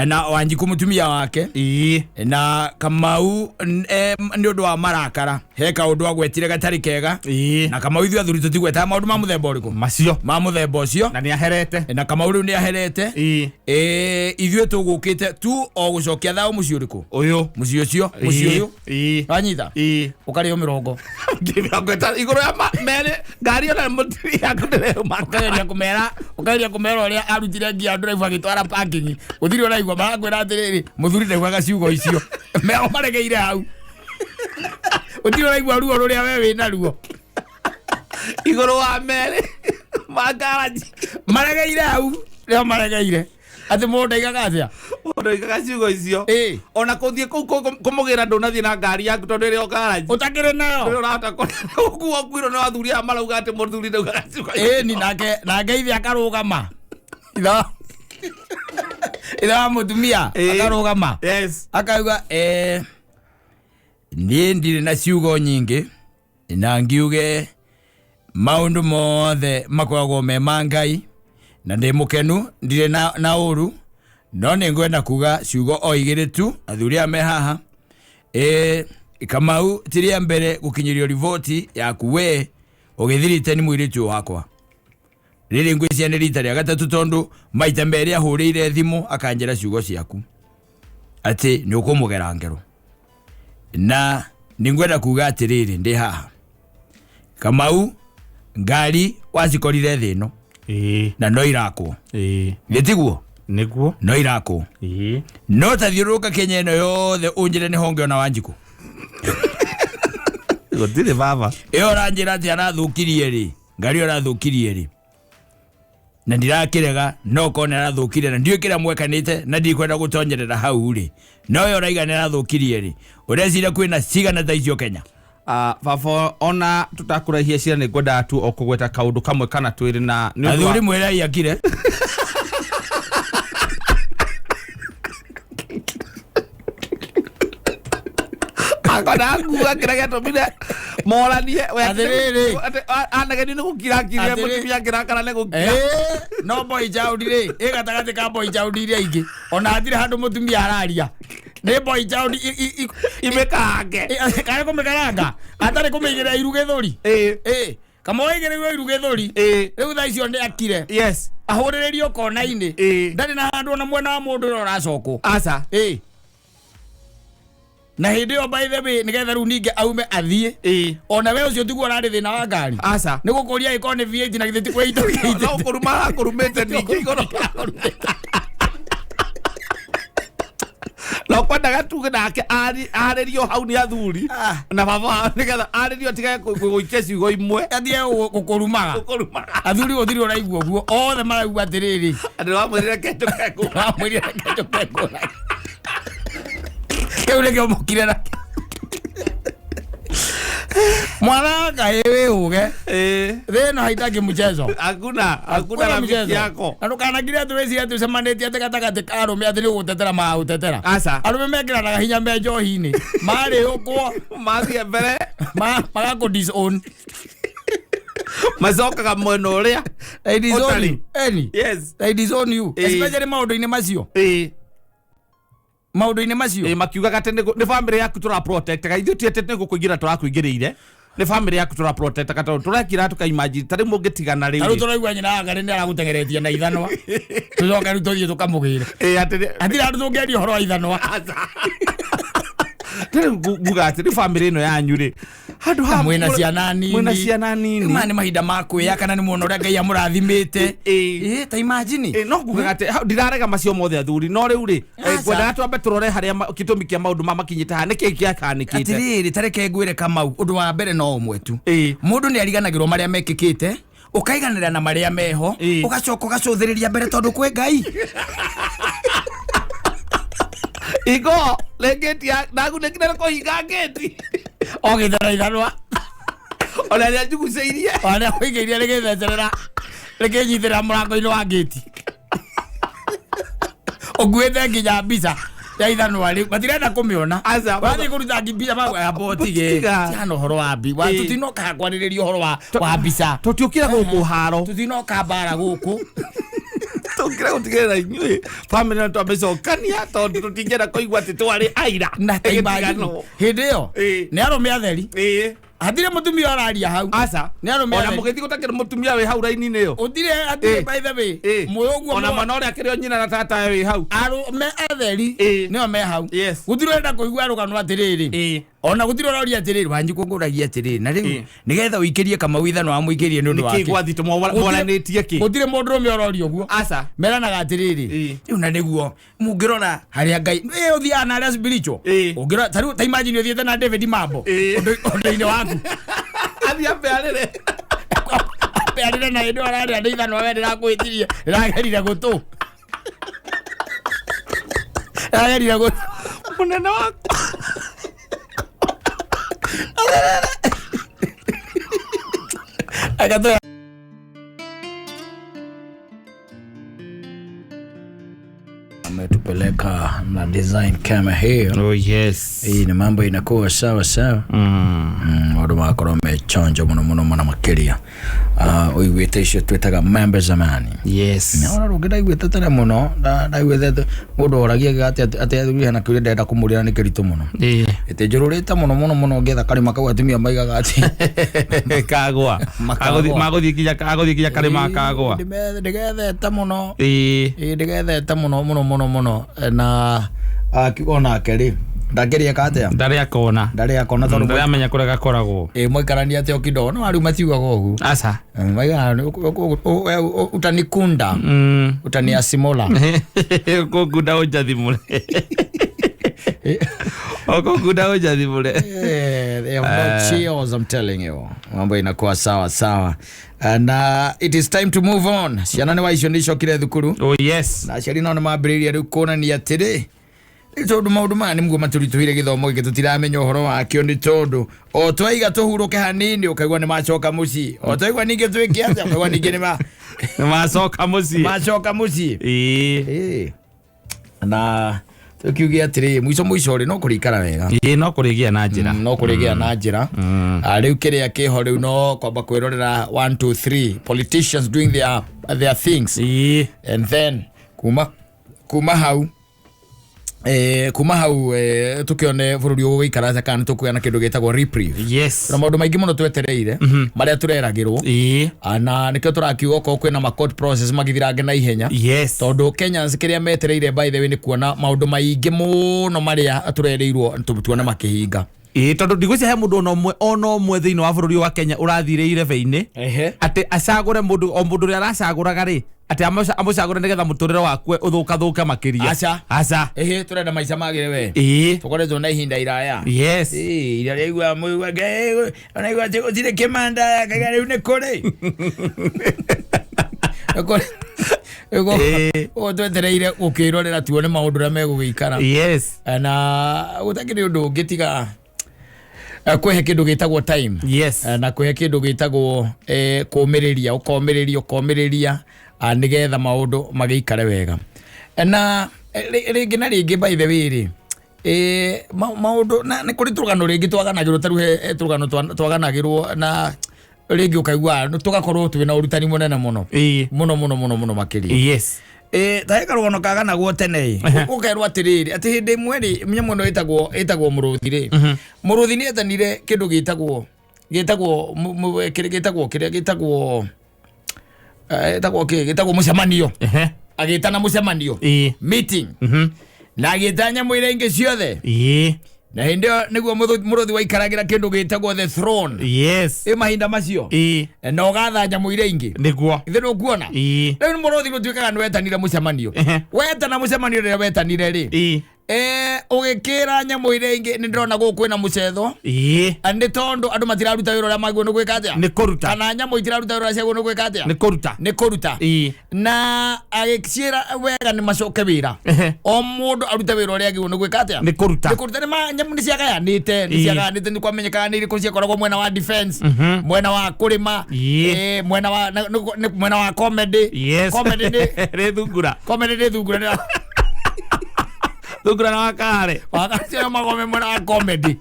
Na Wanjiku mutumia wake. Ĩĩ. Na Kamau nĩ ũndũ wa marakara he kaũndũ agwetire gatarĩ kega. Ĩĩ. Na Kamau ithuĩ athuri tũtigwetaga maũndũ ma mũthemba ũrĩkũ? Macio. Ma mũthemba ũcio. Na nĩ aherete. Na Kamau rĩu nĩ aherete. Ĩĩ. Ithuĩ tũgũkĩte tu o gũcokia thayũ mũciĩ ũrĩkũ? Ũyũ. Mũciĩ ũcio, mũciĩ ũyũ. Ĩĩ. Wanyita? Ĩĩ. Ũkarĩo mĩrongo. Ngiri 50 igũrũ ya merĩ ngari ona mũtiri yaku ndĩreuma. Ũkageria kũmera, ũkageria kũmera ũrĩa arutire ngia driver agĩtwara parking. Gũtirĩ ũraigua marakwĩra atĩrĩrĩ, mũthuri ndaugaga ciugo icio. Meo maregeire hau. Gũtirĩ ũraigua ruo rũrĩa we wĩna ruo. Igũrũ wa merĩ ma garaji. Maregeire hau, nĩo maregeire. Atĩ mũndũ ndaigaga atĩa? Mũndũ aigaga ciugo icio. Ĩĩ. Ona kũthiĩ kũu kũmũgĩra ndũnathiĩ na ngari yaku tondũ ĩrĩ o garaji. Ũtakĩrĩ nayo. Ndũrĩ ũrahota kũguo ũkuirwo nĩ athuri aya marauga atĩ mũthuri ndaugaga ciugo icio. Ĩni nake ithe akarũgama. Ithe wa mũtumia Ĩĩ. akarũgama. Yes. Akauga niĩ ndirĩ na ciugo nyingĩ na ngiuge maũndũ mothe makoragwo me ma Ngai na ndĩ mũkenu ndirĩ na ũru no nĩ ngwenda kuga ciugo o igĩrĩ tu athuri aya me haha. Kamau ti rĩa mbere gũkinyĩrio riboti yaku we ũgĩthirĩte nĩ mũirĩtu ũyũ wakwa. Rĩrĩ ngwĩciria nĩ rita rĩa gatatũ tondũ maita merĩ ahũrĩire thimũ akanjĩra ciugo ciaku atĩ nĩ ũkũmũgera ngero. Na nĩ ngwenda kuga atĩrĩrĩ ndĩ haha. Kamau ngari wacikorire thĩ ĩno. Ĩĩ. Na no irakwo. Ĩĩ. Nĩ tiguo? Nĩguo. No irakwo. Ĩĩ. No ta thiũrũrũka Kenya ĩno yothe ũnjĩre nĩ honge ona Wanjikũ. Gũtirĩ baba. Ĩyo ũranjĩra atĩ arathũkirie rĩ, ngari ĩyo arathũkirie rĩ. Na ndirakĩrega no korwo nĩ arathũkirie na ndiũĩ kĩrĩa mwekanĩte na ndikwenda gũtonyerera hau rĩ. No ĩyo ũraiga nĩ arathũkirie rĩ. Ũreciria kwĩna cigana ta icio Kenya? Baba ona tutakũraihia cira nĩ ngwendaga tu o kũgweta kaũndũ kamwe kana twĩrĩ na nĩ ũndũ wa- Athuri mwĩrai akire. Akona nguga kĩrĩa gĩatũmire moranie we Atĩrĩrĩ. anegeni nĩ gũkira akirire Atĩrĩ. mũtumia akĩrakara nĩ gũkira. No boy child rĩ, ĩ gatagatĩ ka boy child iria ingĩ. Ona hatirĩ handũ mũtumia araria. Nĩ boy child Imĩkaange. Kana kũmĩkaranga. Atarĩ kũmĩigĩrĩra iru gĩthũri. Ĩĩ. Kamau aigĩrĩirwo iru gĩthũri. Ĩĩ. Rĩu thaa icio nĩ akire. Yes. Ahũrĩrĩrio kona-inĩ. Ĩĩ. Ndarĩ na handũ ona mwena wa mũndũ ũrĩa ũracokwo. Aca. Ĩĩ. Na hĩndĩ ĩyo by the way nĩgetha rĩu ningĩ aume athiĩ. Ĩĩ. Ona we ũcio tiguo ũrarĩ thĩna wa ngari. Aca. Nĩ gũkũria ĩkorwo nĩ V8 na githĩ ti kwĩita V8. No kũruma arakũrumĩte ningĩ igũrũ. No kwendaga tuge nake arĩrio hau nĩ athuri. Na baba wao nĩgetha arĩrio atigage gũikia ciugo imwe. Atige gũkũrumaga. Gũkũrumaga. Athuri gũtirĩ ũraigua ũguo. Othe maraigua atĩrĩrĩ. Andũ wamwĩrire kĩndũ kengũra. Wamwĩrire kĩndũ kengũra. Kĩu nĩkĩo mokire nakĩo. Mwana kaĩ wĩhũge. Ĩĩ. Thĩ ĩno haitaki mchezo. Hakuna, hakuna Hakuna rafiki mchezo. yako. Na ndũkanakire atĩ wĩcirie atĩ ũcemanĩtie atĩ gatagatĩ ka arũme atĩ nĩ ũgũtetera magagũtetera. Aca. Arũme mekĩranaga hinya me njohi-inĩ. Marĩũkwo. Mathiĩ mbere. Magakũ disown. Macokaga mwena ũrĩa. They disown Ũtarĩ. you. Eni. Yes. They disown you. Ĩĩ. Especially maũndũ-inĩ macio. Ĩĩ. Maũndũ-inĩ macio. Ĩĩ, makiugaga atĩ nĩ bamĩrĩ yaku tũra protect-aga. Ithuĩ ti atĩ nĩ gũkũingĩra tũrakũingĩrĩire. Nĩ bamĩrĩ yaku tũra protect-aga tondũ tũrekira tũka imagine ta rĩu mũngĩtigana rĩu Ta rĩu rĩ. tũraigua nyina wa Ngarĩ nĩ aragũteng'eretie na ithanwa. Tũcoke rĩu tũthiĩ tũkamũgĩre. Ĩĩ, atĩ nĩ- Hatirĩ handũ tũngĩaria ũhoro wa ithanwa. Aca. Ta rĩu nguga atĩ rĩu bamĩrĩ ĩno yanyu rĩ, handũ ha Mwĩna ciana nini. Mwĩna ciana nini. Maya nĩ mahinda ma kwĩyaka na nĩ muona ũrĩa Ngai amũrathimĩte. Ĩĩ. Ĩĩ, ta imagine. Ĩĩ, no ngugaga atĩ hau ndirarega macio mothe athuri no rĩu rĩ, Aca. ngwendaga twambe tũrore harĩa gĩtũmi kĩa maũndũ ma makinyĩte haha nĩkĩĩ kĩahanĩkĩte. Atĩrĩrĩ, ta reke ngwĩre Kamau, ũndũ wa mbere no ũmwe tu. Ĩĩ. Mũndũ nĩ ariganagĩrwo marĩa mekĩkĩte, ũkaiganĩra na marĩa meho, Ĩĩ. ũgacoka ũgacũthĩrĩria mbere tondũ kwĩ Ngai. Igo, rĩngĩ ndagunĩkire nĩ kũhinga ngĩti. O gĩthera ithanwa. Ona rĩrĩa njugucĩirie. Ona ũigĩire rĩgĩthecerera, rĩkĩnyitĩrĩra mũrango-inĩ wa ngĩti. Ũkuĩte nginya mbica ya ithanwa rĩu, matirenda kũmĩona. Aca, Wathiĩ kũruta mbica makwĩra botige. Tiga. Tigana ũhoro wa mbi-, wa Ĩĩ. tũtinoka kwarĩrĩria ũhoro wa mbica. Tũtiũkire gũkũ haro. Tũtinoka mbara gũkũ. Tũkĩra gũtigĩrĩra inyuĩ bamĩrĩ no twamĩcokania tondũ tũtingĩenda kũigua atĩ twarĩ aira. Na ta imagine Ĩgĩtiganwo. hĩndĩ ĩyo Ĩĩ. nĩ arũme atheri. Ĩĩ. Hatirĩ mũtumia ũraria hau. Aca. Nĩ arũme Ona atheri. mũgĩthiĩ gũtakĩrĩ mũtumia wĩ hau raini-inĩ ĩyo. Gũtirĩ, hatirĩ Ĩĩ. by the way. Ĩĩ. Mũĩ ũguo Ona mwana ũrĩa akĩrĩ o nyina na tata wĩ hau. Arũme atheri Ĩĩ. nĩo me hau. Yes. Gũtirĩ ũrenda kũigua rũgano atĩrĩrĩ. Ĩĩ. Ona gũtirĩ ũroria atĩrĩrĩ, Wanjikũ ngũragia atĩrĩrĩ, na rĩu Ĩĩ. nĩgetha ũikĩrie Kamau ithanwa wamũikĩrie nĩ ũndũ Nĩkĩ wake. gwathitũ mwaranĩtie kĩ? Gũtirĩ mũndũrũme ũroria ũguo. Aca. Meranaga atĩrĩrĩ, Ĩĩ. rĩu na nĩguo mũngĩrora harĩa Ngai ĩ ũthiaga na arĩa spiritual. Ĩĩ. Ũngĩrora ta rĩu ta imagine ũthiĩte na David Mambo Ĩĩ. ũndũ-inĩ waku. Athiĩ ambearĩre. Ambearĩre na hĩndĩ ĩyo ararĩa nĩ ithanwa we ndĩrakwĩtirie, ndĩragerire gũtũ. Ndĩragerire gũtũ. Mũnene wakwa. Agatũya. Ametupeleka na design kama hiyo. Oh yes. Hii ni mambo inakuwa sawa sawa. Maũndũ magakorwo mechonjo mũno mũno mũno makĩria. Ũiguĩte icio twĩtaga membe zamani. Yes. Ona rũngĩ ndaiguĩte tene mũno, ndaiguĩte mũndũ oragia atĩ atĩ athuri hena kĩũria ndĩrenda kũmũria na nĩ kĩritũ mũno. Ĩĩ. Ĩtĩ njũrũrĩte mũno mũno mũno ngĩetha karĩma kau atumia maigaga atĩ Kagwa. Makagwa. Magũthiĩ nginya agũthiĩ nginya karĩma kagwa. Ndĩgethete mũno. Ĩĩ. Ĩĩ ndĩgethete mũno mũno mũno mũno na akiuga onake rĩ ndakĩrĩa atĩa Ndarĩ akona. ndarĩ akona tondũ Ndarĩ amenya kũrĩa gakoragwo. ĩ mwaikarania atĩa o kidogo no arĩu matiugaga ũguo. Aca. Maigaga utanikunda utaniasimola. Ũkũngunda ũnjathimũre. Ũkũngunda ũnjathimũre. Yeah, they have no chills, I'm telling you. Mambo inakuwa sawa sawa. And it is time to move on. Ciana nĩ waicio nĩ icokire thukuru. Oh yes. Na aciari nao nĩ mambĩrĩirie rĩu kuonania atĩrĩ rĩu tondũ maũndũ maya nĩguo matũritũhire gĩthomo gĩkĩ tũtiramenya ũhoro wakĩo nĩ tondũ o twaiga tũhurũke hanini ũkaigua nĩ macoka mũciĩ, o twaigua ningĩ twĩke atĩa ũkaigua ningĩ nĩ Nĩ macoka mũciĩ. macoka mũciĩ. Ĩĩ. Ĩĩ. Na tũkiuge atĩrĩ mũico mũico rĩ no kũrĩikara wega. Ĩĩ no kũrĩgĩa na njĩra. No kũrĩgĩa na njĩra. Rĩu kĩrĩa kĩho rĩu no kwamba kwĩrorera 1 2 3 politicians doing their things. Ĩĩ. And then kuma hau kuma hau tukione bũrũri ũgũgĩikara atĩa kana nĩtũkũgĩa na kĩndũ gĩtagwo reprieve. Yes. Na maũndũ maingĩ mũno twetereire marĩa tũreragĩrwo. Ĩĩ. Na nĩkĩo tũrakiuga okorwo kwĩna ma court process magĩthirange na ihenya. Yes. Tondũ Kenyans kĩrĩa metereire by the way nĩ kuona maũndũ maingĩ mũno marĩa tũrerĩirwo tuone makĩhinga. Ĩĩ tondũ ndigwĩciria he mũndũ ona ũmwe thĩinĩ wa bũrũri wa Kenya ũrathire irebe-inĩ atĩ acagũre mũndũ o mũndũ ũrĩa aracagũraga rĩ atĩ amũcagũre nĩgetha mũtũrĩre wakwe ũthũkathũke makĩria. Aca. Aca. Ĩhĩ tũrenda maica magĩre we. Ĩĩ. Tũkoretwo na ihinda iraya. Yes. Ĩĩ iria rĩaigua mũigua onaigua atĩ gũtirĩ kĩmanda kaiga rĩu nĩ kũrĩ. Nĩ kũrĩ. Ĩĩ. Ũguo twetereire gũkĩrorera tuone maũndũ ũrĩa megũgĩikara. Yes. Na gũtakĩrĩ ũndũ ũngĩ tiga kwĩhe kĩndũ gĩtagwo time. Yes. Na kwĩhe kĩndũ gĩtagwo kũmĩrĩria, ũkomĩrĩria, ũkomĩrĩria nĩgetha maũndũ magĩikare wega. Na rĩngĩ na rĩngĩ by the way rĩ maũndũ na nĩ kũrĩ tũrũgano rĩngĩ twaganagĩrwo ta rĩu he tũrũgano twaganagĩrwo na rĩngĩ ũkaigua tũgakorwo twĩna ũrutani mũnene mũno. Ĩĩ. Mũno mũno mũno mũno makĩria. Yes. Ta he karũgano kaganagwo tene ĩ ũkerwo atĩrĩrĩ atĩ hĩndĩ ĩmwe rĩ nyamũ ĩno ĩtagwo mũrũthi rĩ mũrũthi nĩ etanire kĩndũ gĩtagwo gĩtagwo gĩtagwo kĩrĩa gĩtagwo ĩtagwo kĩ gĩtagwo mũcemanio. Agĩtana mũcemanio. Ĩĩ. Meeting. Na agĩta nyamũ iria ingĩ ciothe. Ĩĩ. Na hĩndĩ ĩyo nĩguo mũrũthi waikaragĩra kĩndũ gĩtagwo the throne. Yes. Ĩ mahinda macio. Ĩĩ. Na ũgatha nyamũ iria ingĩ. Nĩguo. Ithe ndũkuona. Ĩĩ. Rĩu mũrũthi gũtuĩkaga nĩ wetanire mũcemanio. Wetana mũcemanio rĩrĩa wetanire rĩ. Ĩĩ. Ũgĩkĩra nyamũ iria ingĩ nĩ ndĩrona gũkũ kwĩna mũcetho. Ĩĩ. Nĩ tondũ andũ matiraruta wĩra ũrĩa magĩrĩirwo nĩ gwĩka atĩa? Nĩ kũruta. Kana nyamũ itiraruta wĩra ũrĩa ciagĩrĩirwo nĩ gwĩka atĩa? Nĩ kũruta. Nĩ kũruta. Ĩĩ. Na agĩciĩra wega nĩ macoke wĩra. O mũndũ arute wĩra ũrĩa agĩrĩirwo nĩ gwĩka atĩa? Nĩ kũruta. Nĩ kũruta. Nĩ nyamũ nĩ ciagayanĩte, nĩ ciagayanĩte nĩ kwamenyekaga nĩ irĩkũ ciakoragwo mwena wa defense, mwena wa kũrĩma, mwena wa mwena wa comedy. Yes. Comedy nĩ nĩ thungura. Comedy nĩ thungura nĩ Thungura na wakare. Wakacio magome mwena wa comedy.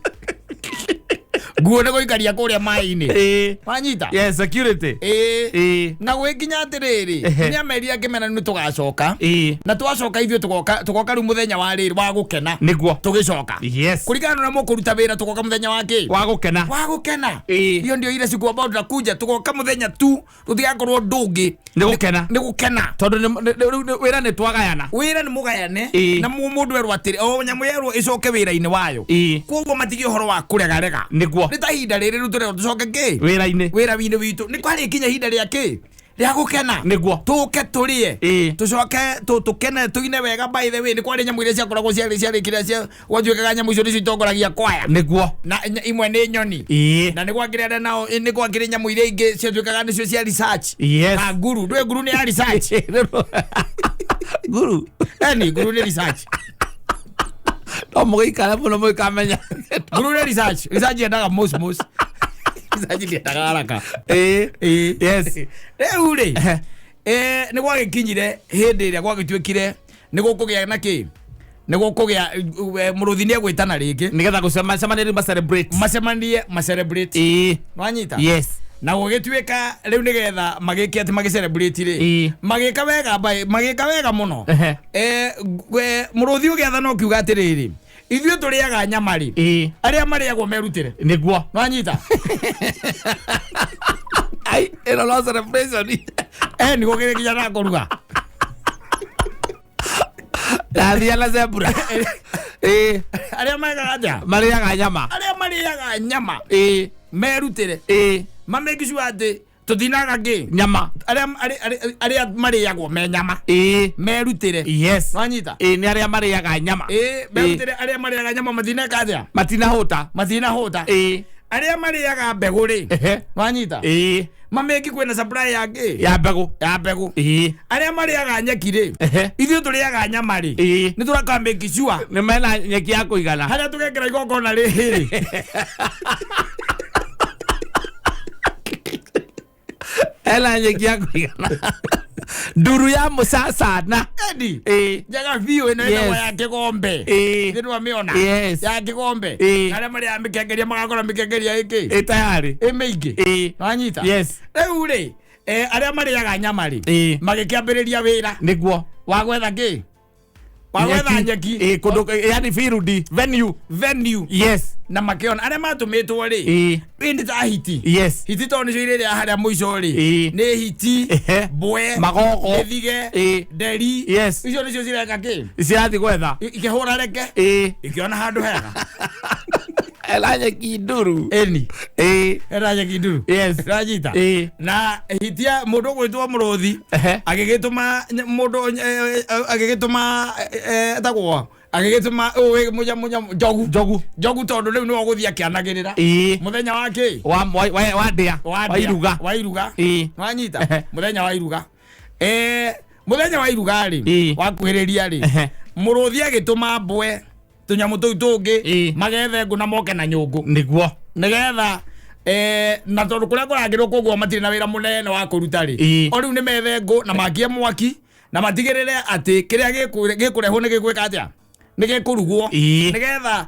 Nguo nĩ gũikaria kũrĩa maĩ-inĩ. Ĩĩ. Wanyita? Yes, security. Ĩĩ. Ĩĩ. Na gwĩkinya atĩrĩrĩ, Ehe. nĩ ameria ngĩmena nĩ tũgacoka. Ĩĩ. Na twacoka ithuĩ tũgoka tũgoka rĩu mũthenya wa rĩrĩ wa gũkena. Nĩguo. Tũgĩcoka. Yes. Kũringana na ũrĩa mũkũruta wĩra tũgoka mũthenya wa kĩ? Wa gũkena. Wa gũkena. Ĩĩ. Hiyo ndio ile siku ambayo tutakuja tugoka mũthenya tu tũtigakorwo ũndũ ũngĩ. Nĩ gũkena. Nĩ gũkena. Tondũ rĩu wĩra nĩ twagayana. Wĩra nĩ mũgayane Ĩĩ. na mũndũ erwo atĩrĩ o nyamũ yerwo ĩcoke wĩra-inĩ wayo. Ĩĩ. Koguo matige ũhoro wa kũregarega. Nĩguo. Nĩ ta ihinda rĩrĩ rĩu tũrerwo tũcoke kĩ? Wĩra-inĩ. Wĩra-inĩ witũ. Nĩ kwarĩ kinya ihinda rĩa kĩ? Rĩa gũkena. Nĩguo. Tũke tũrĩe. Ĩĩ. Tũcoke tũkene tũine wega by the way nĩ kwarĩ nyamũ iria ciakoragwo ciarĩ ciarĩ kĩrĩa cia gwatuĩkaga nyamũ icio nĩcio itongoragia kwaya. Nĩguo. Na imwe nĩ nyoni. Ĩĩ. Na nĩ gwakĩrĩ arĩa nao nĩ gwakĩrĩ nyamũ iria ingĩ ciatuĩkaga nĩcio cia research. Yes. Na nguru, ndũĩ nguru nĩ ya research. Nguru. Eni nguru nĩ research. No mũgĩikare mũno mũgĩkamenya. Nguru nĩ research. Research yendaga mos mos. Research ndĩendaga haraka. Ĩĩ. Ĩĩ. Yes. Rĩu rĩ, Ehe. nĩ gwagĩkinyire hĩndĩ ĩrĩa gwagĩtuĩkire nĩ gũkũgĩa na kĩ? Nĩ gũkũgĩa mũrũthi nĩ egwĩtana rĩngĩ. Nĩgetha gũcemania rĩu ma celebrate. Macemanie ma celebrate. Ĩĩ. Nwanyita? Yes. Na gũgĩtuĩka rĩu nĩgetha magĩke atĩ magĩcelebrate rĩ. Ĩĩ. Magĩka wega magĩka wega mũno. Ehe. Mũrũthi ũgĩathana ũkiuga atĩrĩrĩ, ithuĩ tũrĩaga nyama rĩ. Ĩĩ. Arĩa marĩagwo merutĩre. Nĩguo. Nwanyita? Ai, ĩno no celebration. Nĩ gũkĩrĩ nginya na kũruga. Rathia na zebra. Ĩĩ. Arĩa marĩaga atĩa? Marĩaga nyama. Arĩa marĩaga nyama Ĩĩ. merutĩre. Ĩĩ. Mamake sure atĩ tũtinaga kĩ? Nyama. Arĩa marĩagwo me nyama. Ĩĩ. Merutĩre. Yes. Nwanyita? Ĩĩ, nĩ arĩa marĩaga nyama. Ĩĩ, merutĩre arĩa marĩaga nyama matineka atĩa? Matinahũta. Matinahũta. Ĩĩ. Arĩa marĩaga mbegũ rĩ. Ehe. Nwanyita? Ĩĩ. Mameki kwĩna supply ya kĩ? Ya mbegũ. Ya mbegũ. Ĩĩ. Arĩa marĩaga nyeki rĩ. Ehe. Ithuĩ tũrĩaga nyama rĩ. Ĩĩ. Nĩ tũraka make sure Nĩ mena nyeki ya kũigana. harĩa tũgekĩra igongona rĩrĩ. Ena nyeki ya kũigana. Nduru ya mũcacana. Edi. Ĩĩ. Njega biũ ĩno ĩtagwo Yes. ya kĩgombe. Ĩĩ. Nĩ ndwamĩona. Yes. Ya kĩgombe. Ĩĩ. Na arĩa marĩaga mĩkengeria magakora mĩkengeria ĩkĩ? Ĩ tayarĩ. Ĩ mĩingĩ. Ĩĩ. Nwanyita? Yes. Rĩu rĩ, arĩa marĩaga nyama rĩ. Ĩĩ. Magĩkĩambĩrĩria wĩra Nĩguo. wa gwetha kĩ? Wa gwetha nyeki. Ĩĩ, kũndũ yani field, venue. Venue. Yes. Na makĩona arĩa matũmĩtwo rĩ. Ĩĩ. Ĩndĩ ta hiti. Yes. Hiti tondũ nĩcio irĩrĩa harĩa mũico rĩ. Ĩĩ. Nĩ hiti. Ehe. Mbwe. Magogo. Mĩthige. Ĩĩ. Nderi. Yes. Icio nĩcio cireka kĩ? Cirathiĩ gwetha. Ikĩhũra reke. Ĩĩ. Ikĩona handũ hega. Ena nyeki nduru. Ĩni. Ĩĩ. Ena nyeki nduru. Yes. Ũranyita? Ĩĩ. Na hitia mũndũ ũgwĩtwo mũrũthi Ehe. agĩgĩtũma mũndũ agĩgĩtũma etagwo agĩgĩtũma ũyũ njogu Njogu. njogu tondũ rĩu nĩwe ũgũthiĩ akĩanagĩrĩra Ĩĩ. mũthenya wa kĩ? Wa wa wa ndĩa. Wa iruga. wa iruga. Ĩĩ. Nwanyita? Ehe. Mũthenya wa iruga. Mũthenya wa iruga rĩ Ĩĩ. wakuhĩrĩria rĩ Ehe. mũrũthi agĩtũma mbwe tũnyamũ tũu tũngĩ Ĩĩ. magethe ngũ na moke na nyũngũ Nĩguo. nĩgetha na tondũ kũrĩa kũrangĩrwo koguo matirĩ na wĩra mũnene wa kũruta rĩ Ĩĩ. o rĩu nĩ methe ngũ na makie mwaki na matigĩrĩre atĩ kĩrĩa gĩkũrehwo nĩ gĩgwĩka atĩa nĩ gĩkũrugwo Ĩĩ. nĩgetha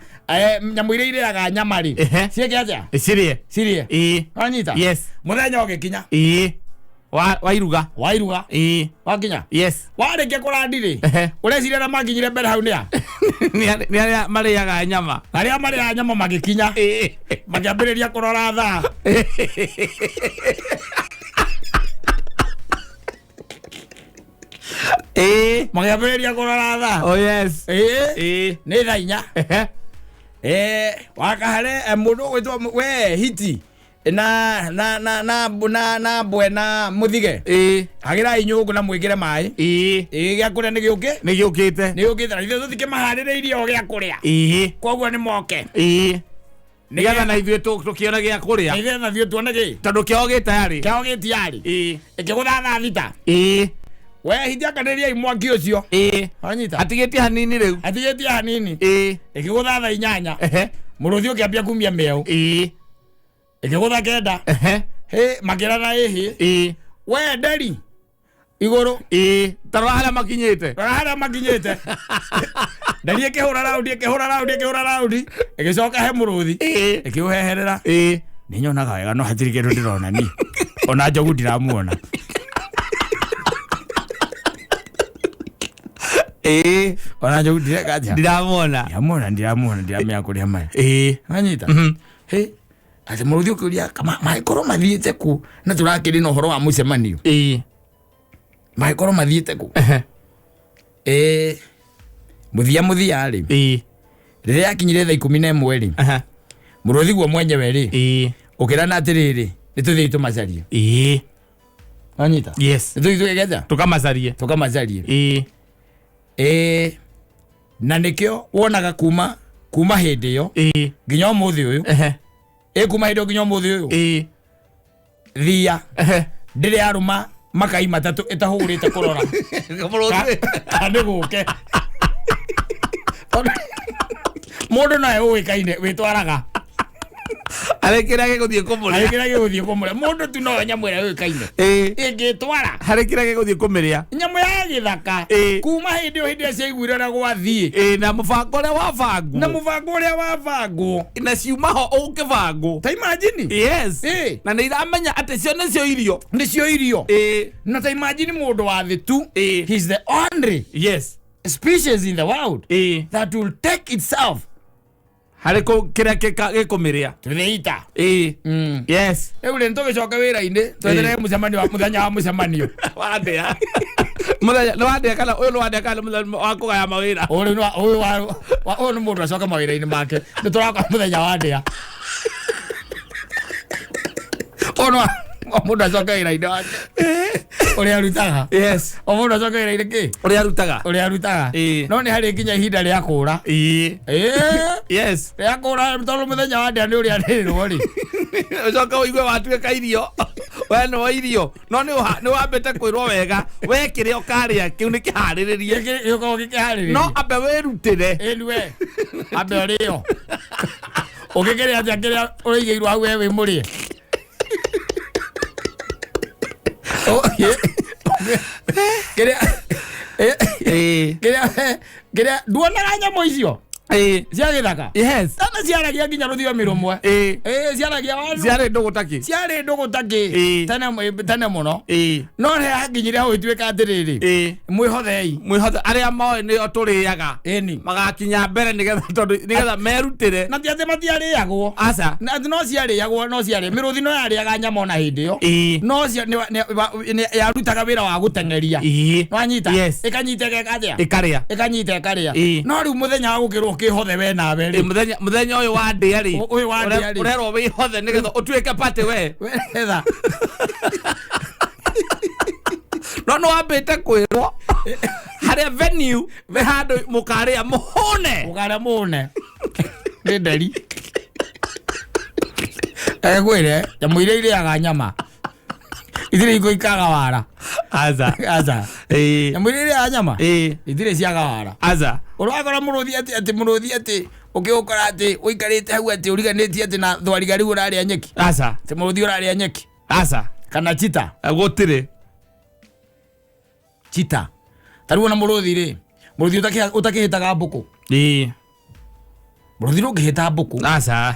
nyamũ iria irĩaga nyama rĩ Ehe. ciĩke atĩa Cirĩe. cirĩe. Ĩĩ. Wanyita? Yes. Mũthenya ũgĩkinya. Ĩĩ. Wa iruga. Wa iruga. Ĩĩ. Wakinya? Yes. Warĩkia kũrandi rĩ Ehe. ũreciria arĩa makinyire mbere hau nĩ a? Nĩ arĩa marĩaga nyama. Arĩa marĩaga nyama magĩkinya Ĩĩ. makĩambĩrĩria kũrora thaa. Ĩĩ. Makĩambĩrĩria kũrora thaa. Oh yes. Ĩĩ. Ĩĩ. Nĩ thaa inya. Ehe. Wakahare mũndũ ũgwĩtwo we hiti na na na na na na mbwe na mũthige. Ĩĩ. Hagĩrai nyũngũ na mwĩkĩre maĩ. Ĩĩ. Ĩĩ gĩa kũrĩa nĩ gĩũkĩ. Nĩ gĩũkĩte. Nĩ gĩũkĩte na ithuĩ tũtikĩmaharĩrĩirie o gĩa kũrĩa. Ĩĩ. Koguo nĩ moke. Ĩĩ. Nĩgetha na ithuĩ tũkĩone gĩa kũrĩa. Nĩgetha ithuĩ tuone kĩ? Tondũ kĩao gĩ tayarĩ. Kĩao gĩ tayarĩ. Ĩĩ. Ĩkĩgũtha thaa thita. Ĩĩ. We hiti akanĩriai mwaki ũcio. Ĩĩ. Wanyita? Atigĩtie hanini rĩu. Atigĩtie hanini. Ĩĩ. Ĩkĩgũtha thaa inyanya. Ehe. Mũrũthi ũkĩambia kumia mĩeũ. Ĩĩ. Ĩkĩgũtha kenda. Ehe. Hĩ makĩrana ĩhĩ. Ĩĩ. We nderi igũrũ. Ĩĩ. Tarora harĩa makinyĩte. Rora harĩa makinyĩte. Ndari ĩkĩhũra raundi, ĩkĩhũra raundi, ĩkĩhũra raundi, ĩgĩcoka he mũrũthi, ĩkĩũheherera. Nĩ nyonaga wega no hatirĩ kĩndũ ndĩrona niĩ, ona njogu ndiramuona. Ona njogu ndireka atĩa? Ndiramuona. Ndiramuona, ndiramuona, ndiramenya kũrĩa marĩ. Wanyita? Hĩ, atĩ mũrũthi ũkĩũria mangĩkorwo mathiĩte kũ na tũrakĩrĩ na ũhoro wa mũcemanio, mangĩkorwo mathiĩte kũ? Mũthia mũthia rĩ, rĩrĩa yakinyire 11:00 rĩ, mũrũthi guo mwenyewe rĩ, ũkĩrana atĩrĩrĩ, nĩ tũthiĩ tũmacarie. Wanyita? Yes. Nĩ tũthiĩ tũgegetha? Tukamacarie. Tũkamacarie. Na nĩkĩo wonaga kuma hĩndĩ ĩyo nginya ũmũthĩ ũyũ, kuma hĩndĩ ĩyo nginya ũmũthĩ ũyũ, thia ndĩrĩ yarũma makai matatũ ĩtahũrĩte kũrora Mũrũthi. Kana nĩ gũke. Tondũ mũndũ nowe ũĩkaine wĩtwaraga. Harĩ kĩrĩa gĩgũthiĩ kũmũrĩa. Harĩ kĩrĩa gĩgũthiĩ kũmũrĩa. Mũndũ tu nowe nyamũ ĩrĩa yũĩkaine ĩngĩtwara. Harĩ kĩrĩa gĩgũthiĩ kũmĩrĩa. Nyamũ ya gĩthaka. Kuma hĩndĩ ĩyo, hĩndĩ ĩrĩa ciaiguire ũrĩa gwathiĩ, Na mũbango ũrĩa wabangwo, na mũbango ũrĩa wabangwo, na ciuma ho ũkĩbangwo. Ta imagine. Yes. Na nĩ iramenya atĩ cio nĩcio irio. Nĩcio irio. Na ta imagine mũndũ wa thĩ tu, he's the only species in the world that will take itself Harĩ kĩrĩa gĩkũmĩrĩa to the eater. Yes. Rĩu rĩ, nĩtũgĩcoke wĩra-inĩ, tweterere mũcemanio wa mũthenya wa mũcemanio. Wandĩa mũthenya nĩ wandĩa, kana ũyũ nĩ wandĩa, kana nĩ mũthenya wa kũgaya mawĩra? Ũyũ nĩ ũyũ ũyũ nĩ mũndũ acoka mawĩra-inĩ make, nĩ tũraka mũthenya wa ndĩa. Ũyũ nĩ o mũndũ acoke wĩra-inĩ wake ũrĩa arutaga. O mũndũ acoke wĩra-inĩ kĩ? Ũrĩa arutaga. Ũrĩa arutaga. No nĩ harĩ nginya ihinda rĩa kũra. Rĩa kũra, tondũ mũthenya wa ndĩa nĩ ũrĩa rĩrwo rĩ. Ũcoke ũigue watuĩka irio, we nĩwe irio, no nĩ wambĩte kwĩrwo wega we kĩrĩa ũkarĩa kĩu nĩ kĩharĩrĩrie. Gĩkoragwo gĩkĩharĩrĩrio. No ambe wĩrutĩre. Ĩni we ambe ũrĩo, ũngĩkĩrĩa atĩa kĩrĩa ũrĩigĩirwo hau we wĩ mũrĩe? Kĩrĩa kĩrĩa nduonaga nyamũ icio cia gĩthaka? Yes. Tana ciaragia nginya rũthiomi rũmwe. Ciaragia wa Ciarĩ ndũgũ takĩ. Ciarĩ ndũgũ takĩ. Tene tene mũno. No rĩrĩa hakinyire hau ituĩka atĩrĩrĩ, mwĩhothei. Mwĩhothe, arĩa moĩ nĩo tũrĩaga Ĩni. magakinya mbere nĩgetha, tondũ nĩgetha merutĩre. Na ti atĩ matiarĩagwo. Aca. Na atĩ no ciarĩagwo, no ciarĩ mĩrũthi no yarĩaga nyama ona hĩndĩ ĩyo. No cia yarutaga wĩra wa gũteng'eria. Wanyita? Yes. Ĩkanyita, ĩgeka atĩa? Ĩkarĩa. Ĩkanyita, ĩkarĩa. No rĩu mũthenya wa gũkĩrwo ũkĩhothe we nawe rĩ. Mũthenya ũyũ wa ndĩa rĩ. Ũyũ wa ndĩa rĩ. Ũrerwo wĩhothe nĩgetha ũtuĩke party we. Wetha. No nĩ wambĩte kwĩrwo harĩa venue nĩ handũ mũkarĩa mũhũne. Ũkarĩa mũne nĩ nderi. Egwĩre nyamũ iria irĩaga nyama itirĩ hingo ikaga wara. Aca. Aca. Nyamũ iria irĩaga nyama itirĩ ciaga wara. Aca. Ũrakora mũrũthi atĩ mũrũthi atĩ ũkĩũkora atĩ ũikarĩte hau atĩ ũriganĩtie atĩ na thwariga rĩu ũrarĩa nyeki. Aca. Atĩ mũrũthi ũrarĩa nyeki Aca. kana chita. Gũtirĩ. Chita ta rĩu ona mũrũthi rĩ, mũrũthi ũtakĩhĩtaga mbũkũ. Mũrũthi ndũngĩhĩta mbũkũ. Aca.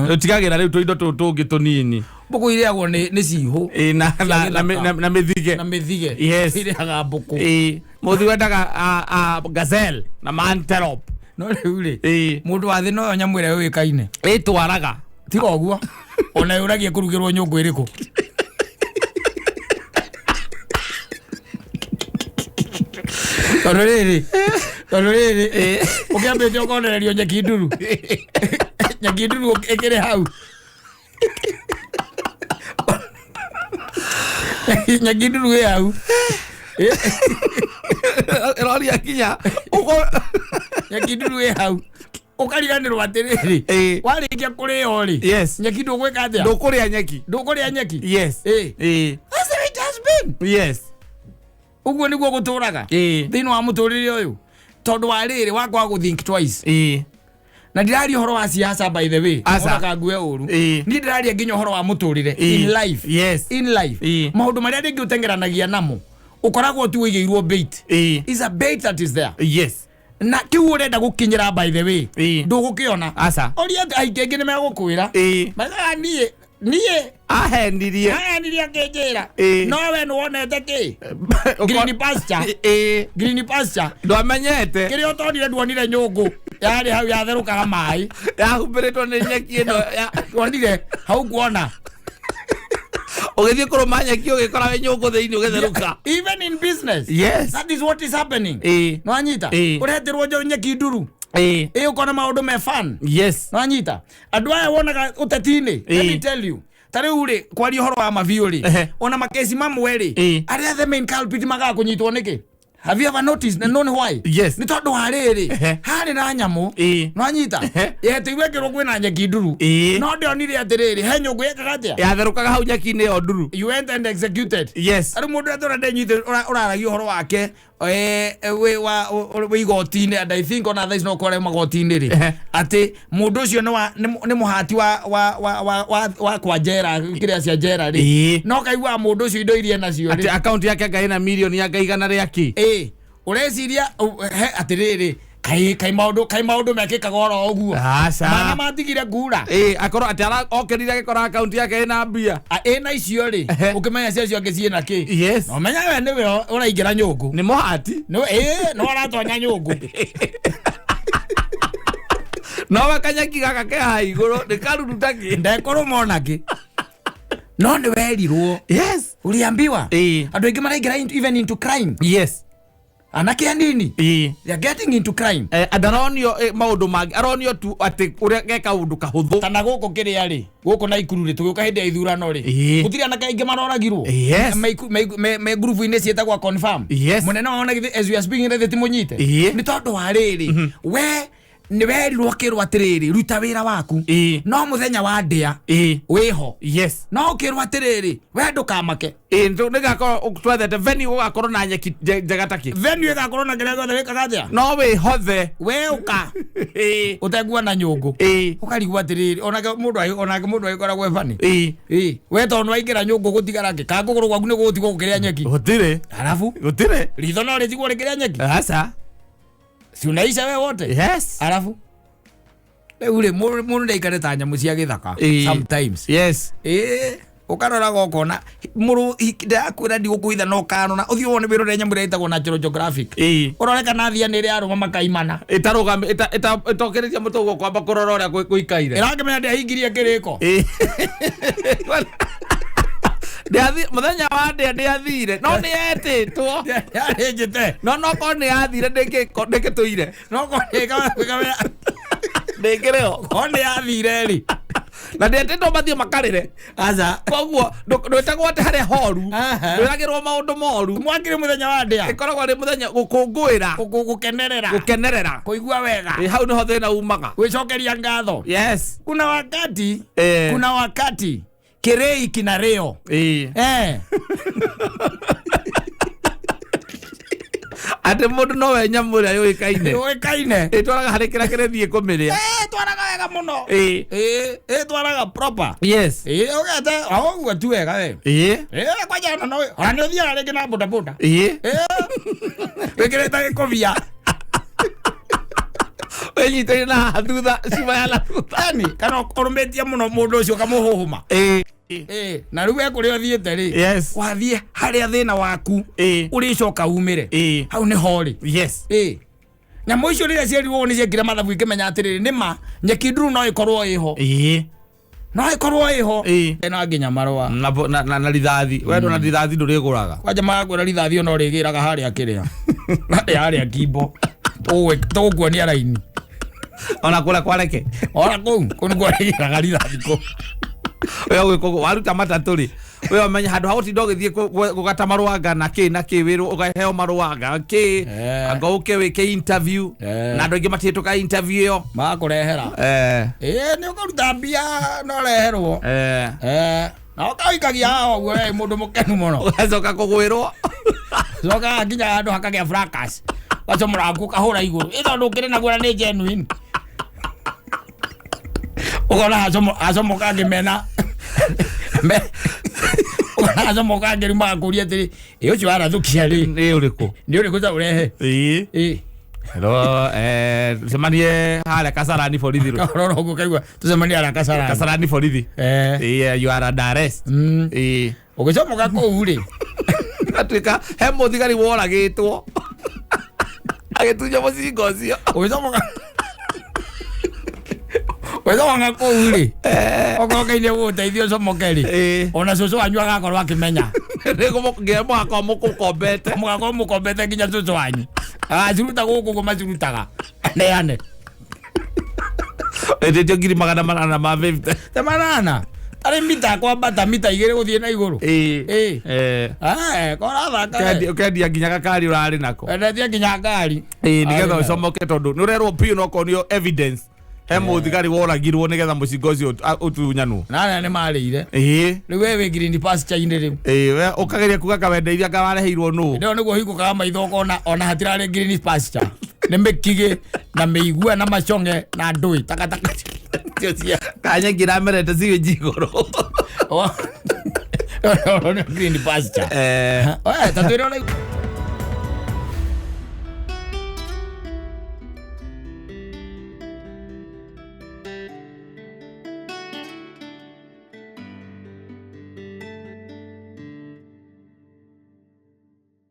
Ũtigagĩra rĩu tũindo tũtũ tũngĩ tũnini. Mbũkũ irĩagwo nĩ cihũ. Na mĩthige. Na mĩthige. Irĩaga mbũkũ. Mũrũthi wendaga gazelle na antelope. No rĩu rĩ, mũndũ wa thĩ noyo nyamũ ĩrĩa yũĩkaine Ĩtwaraga. Tiga ũguo, ona yũragie kũrugĩrwo nyũngũ ĩrĩkũ. Tondũ rĩrĩ ũkĩambĩte ũkonererio nyeki nduru, nyeki nduru ĩkĩrĩ hau, nyeki nduru ĩ hau. Ĩroria nginya Nyeki nduru ĩ hau, ũkariganĩrwo atĩrĩrĩ, warĩkia kũrĩo rĩ, nyeki ndũgwĩka atĩa? Ndũkũrĩa nyeki. Ndũkũrĩa nyeki. That's the way it has been. Ũguo nĩguo gũtũraga thĩinĩ wa mũtũrĩre ũyũ, tondũ wa rĩrĩ wakwa gũ think twice. Na ndiraria ũhoro wa siasa, by the way. Aca. Ũgakangue ũru. Niĩ ndĩraria nginya ũhoro wa mũtũrĩre in life. In life, maũndũ marĩa rĩngĩ ũteng'eranagia namo ũkoragwo tu ũigĩirwo bait. Is a bait that is there. Na kiu urenda gukinyira, by the way, ndugukiona. Aca. Oria aingĩ aingĩ nĩ megũkwĩra. Maugaga niĩ Ahenirie. Ahenirie akĩnjĩra. No we nĩ wonete kĩ? Green pasture. Green pasture. Ndwamenyete. Kĩrĩa ũtonire, nduonire nyũngũ yarĩ hau yatherũkaga maĩ. Yahumbĩrĩtwo nĩ nyeki ĩno Nduonire hau kuona. Ũgĩthiĩ kũrũma nyeki, ũgĩkora wĩ nyũngũ thĩinĩ ũgĩtherũka. Even in business, that is what is happening. Nwanyita? Ũreterwo nyeki nduru. Ĩ, ũkona maũndũ me fun. Nwanyita? Andũ aya wonaga ũteti-inĩ, let me tell you, ta rĩu rĩ, kwaria ũhoro wa mabiũ rĩ, ona makesi mamwe rĩ, arĩa the main culprit magaga kũnyitwo nĩkĩ? Have you ever noticed and known why? Yes. Nĩ tondũ wa rĩrĩ, harĩ na nyamũ. Nwanyita? Yeteirwo ĩkĩrwo kwĩna nyeki nduru. No ndĩonire atĩrĩrĩ, he nyũngũ yekaga atĩa? Yatherũkaga hau nyeki-inĩ ĩyo nduru. You went and executed. Rĩu mũndũ ũrĩa ndenyite ũraragia ũhoro wake wĩ igoti-inĩ, and I think ona thaa ici no ũkore magoti-inĩ rĩ, atĩ mũndũ ũcio nĩ mũhati wa kwa njera, kĩrĩa cia njera rĩ, no kaiguaga mũndũ ũcio indo iria nacio atĩ rĩ, akaunti yake anga ĩna mirioni anga igana rĩa kĩ. Ĩ, ũreciria he atĩrĩrĩ, kai maũndũ mekĩkaga oro ũguo? Aca. Mana matigire ngura. Ĩ, akorwo atĩ okĩrire agĩkora akaunti yake ĩna mbia. Ĩna icio rĩ, ũkĩmenya cia icio angĩ ciĩna kĩ? Na ũmenya we nĩwe ũraingĩra nyũngũ. Nĩ mũhati. Ĩ, no aratonya nyũngũ. Nowe kanyeki gaka ke haha igũrũ nĩ karuru takĩ. Ndekũrũma onakĩ, no nĩ werirwo. Uliambiwa. Andũ aingĩ maraingĩra even into crime. Anake anini, they are getting into crime. Ndaronio maũndũ mangĩ, aronio tu atĩ ũrĩa geka ũndũ kahũthũ. Kana gũkũ kĩrĩa rĩ, gũkũ na ikuru rĩ, tũgĩũka hĩndĩ ya ithurano rĩ, gũtirĩ anake aingĩ maroragirwo? Me ngurubu-inĩ ciĩtagwo confirm. Mũnene wao na githĩ as we are speaking rĩ, ti mũnyite? Nĩ tondũ wa rĩrĩ, we nĩ werirwo ũkĩrwo atĩrĩrĩ, ruta wĩra waku, no mũthenya wa ndĩa wĩho. No ũkĩrwo atĩrĩrĩ, we ndũkamake. Ĩ, nĩgakorwo twethete venue, gũgakorwo na nyeki njega takĩ. Venue ĩgakorwo na kĩrĩa gĩothe wĩkaga atĩa? No wĩhothe. We ũka ũtekuona nyũngũ. Ũkarigwo atĩrĩrĩ, onake mũndũ agĩkoragwo ebani. Ĩ, we tondũ nĩwaingĩra nyũngũ, gũtigara kĩ? Kana kũgũrũ gwaku nĩ gũgũtigwo gũkĩrĩa nyeki? Gũtirĩ. Arabu Gũtirĩ. ritho no rĩtigwo rĩkĩrĩa nyeki? Aca. Si unaisha we wote? Arabu rĩu rĩ, mũndũ ndaikare ta nyamũ cia gĩthaka sometimes. Ĩ, ũkaroraga ũkona mũrũ ndĩrakwĩra, ndigũkũitha, no ũkanona ũthiĩ wone wĩrore nyamũ ĩrĩa ĩtagwo Natural Geographic. Ũrore kana thia nĩ ĩrĩa arũma makaimana. Ĩtarũgami ĩtokĩrĩtie mũtwe ũguo kwamba kũrora ũrĩa gũikaire. Ĩrakĩmenya ndĩahingirie kĩrĩko. Mũthenya wa ndĩa ndĩathire, no nĩ yetĩtwo. Yarĩnjĩte. No nokorwo nĩ yathire, ndĩkĩtũire. No Ndĩkĩrĩ ho. ko nĩ yathire rĩ. Na ndĩetĩtwo mathiĩ makarĩre. Aca. Koguo ndwĩtagwo atĩ harĩa horu. Ndwĩragĩrwo maũndũ moru. Mwakĩrĩ mũthenya wa ndĩa. Ĩkoragwo arĩ mũthenya gũkũngũĩra. Gũkenerera. Gũkenerera. Kũigua wega. Ĩ, hau nĩho thĩna umaga. Gwĩcokeria ngatho. Kuna wakati, kuna wakati kirei kina rĩo. Atĩ mũndũ nowe nyamũ ĩrĩa yũĩkaine. Yũĩkaine. Ĩtwaraga harĩ kĩrĩa kĩrĩthiĩ kũmĩrĩa. Twaraga wega mũno. Twaraga proper. Ũgete ũguo tu wega we. Kwanja ona no ona nĩ ũthiaga rĩngĩ na bodaboda. Wĩkĩrĩte gĩkobia. Wĩnyitĩrĩire na haha thutha, cuma ya na thutha. Yani kana ũrũmĩtie mũno mũndũ ũcio ũkamũhũhũma. Na rĩu we kũrĩa ũthiĩte rĩ, wathiĩ harĩa thĩna waku ũrĩcoka umĩre. Hau nĩho rĩ. Nyamũ icio rĩrĩa cierirwo nĩ ciekire mathabu, ikĩmenya atĩrĩrĩ, nĩma nyeki nduru no ĩkorwo ĩho. No ĩkorwo ĩho. Ĩno nginya marũa. Na rithathi, we ndona rithathi ndũrĩgũraga. Kwanja magakwĩra rithathi ona ũrĩgĩraga harĩa kĩrĩa harĩa kimbo, tũgũkuonia raini. Ona kũrĩa kwareke. Ona kũu nĩkuo ũrĩgĩraga rithathi kũu. We ũgĩkwo waruta matatũ rĩ, we ũmenye handũ ha gũtinda ũgĩthiĩ gũgata marũanga na kĩ na kĩ, wĩrwo ũkaheo marũanga kĩ, anga ũke wĩke interview. Na andũ aingĩ matihĩtũka interview ĩyo. Magakũrehera. Ĩ, nĩ ũkũruta mbia no ũreherwo. Na ũkaikagia haha ũguo we mũndũ mũkenu mũno. Ũgacoka kũgwĩrwo. Coka nginya handũ hakagĩa fracas, gacomora ũkahũra igũrũ, ĩ tondũ ũkĩrĩ naguo na nĩ genuine, ũkona acomoka ngĩmena ũkona acomoka ngĩrĩ magakũria atĩrĩ, ĩ, ũcio warathũkia rĩ? Nĩ ũrĩkũ? Nĩ ũrĩkũ ta ũrehe? Ĩ. Hello, tucemanie harĩa Kasarani borithi rũ. Karora ũguo kaigua tũcemanie harĩa Kasarani. Kasarani borithi. Yeah, you are under arrest. Ũgĩcomoka kũu rĩ, Gatuĩka he mũthigari woragĩtwo agĩtunya mũcinga ũcio. Ũgĩcomoka kũu rĩ, okorwo Ngai nĩegũgũteithia ũcomoke rĩ, ona cũcũ wanyu agakorwo akĩmenya. Nginya mũgakorwo mũkũkombete. Mũgakorwo mũkombete nginya cũcũ wanyu agaciruta gũkũ ũguo macirutaga neane. Wendetio 850,000. Ta manana tarĩ mita kwambata mita 2 gũthiĩ na igũrũ. Korathaka. Ũkendia nginya gakari ũrarĩ nako. Wendetie nginya ngari. Nĩgetha ũcomoke tondũ nĩ ũrerwo biũ no konio evidence he mũthigari woragirwo nĩgetha mũcinga ũcio ũtunyanwo. Na arĩa nĩ marĩire. Rĩu we wĩ green pasture-inĩ rĩu. We ũkageria kuga kawendeirie anga wareheirwo nũ. Rĩu nĩguo ũhingũkaga maitho ũkona ona hatirarĩ green pasture. Nĩ mĩkigĩ na mĩigua na maconge na ndũĩ takataka. Kanya ngiramerete sewage igũrũ. Nĩ green pasture. Ta twĩre ona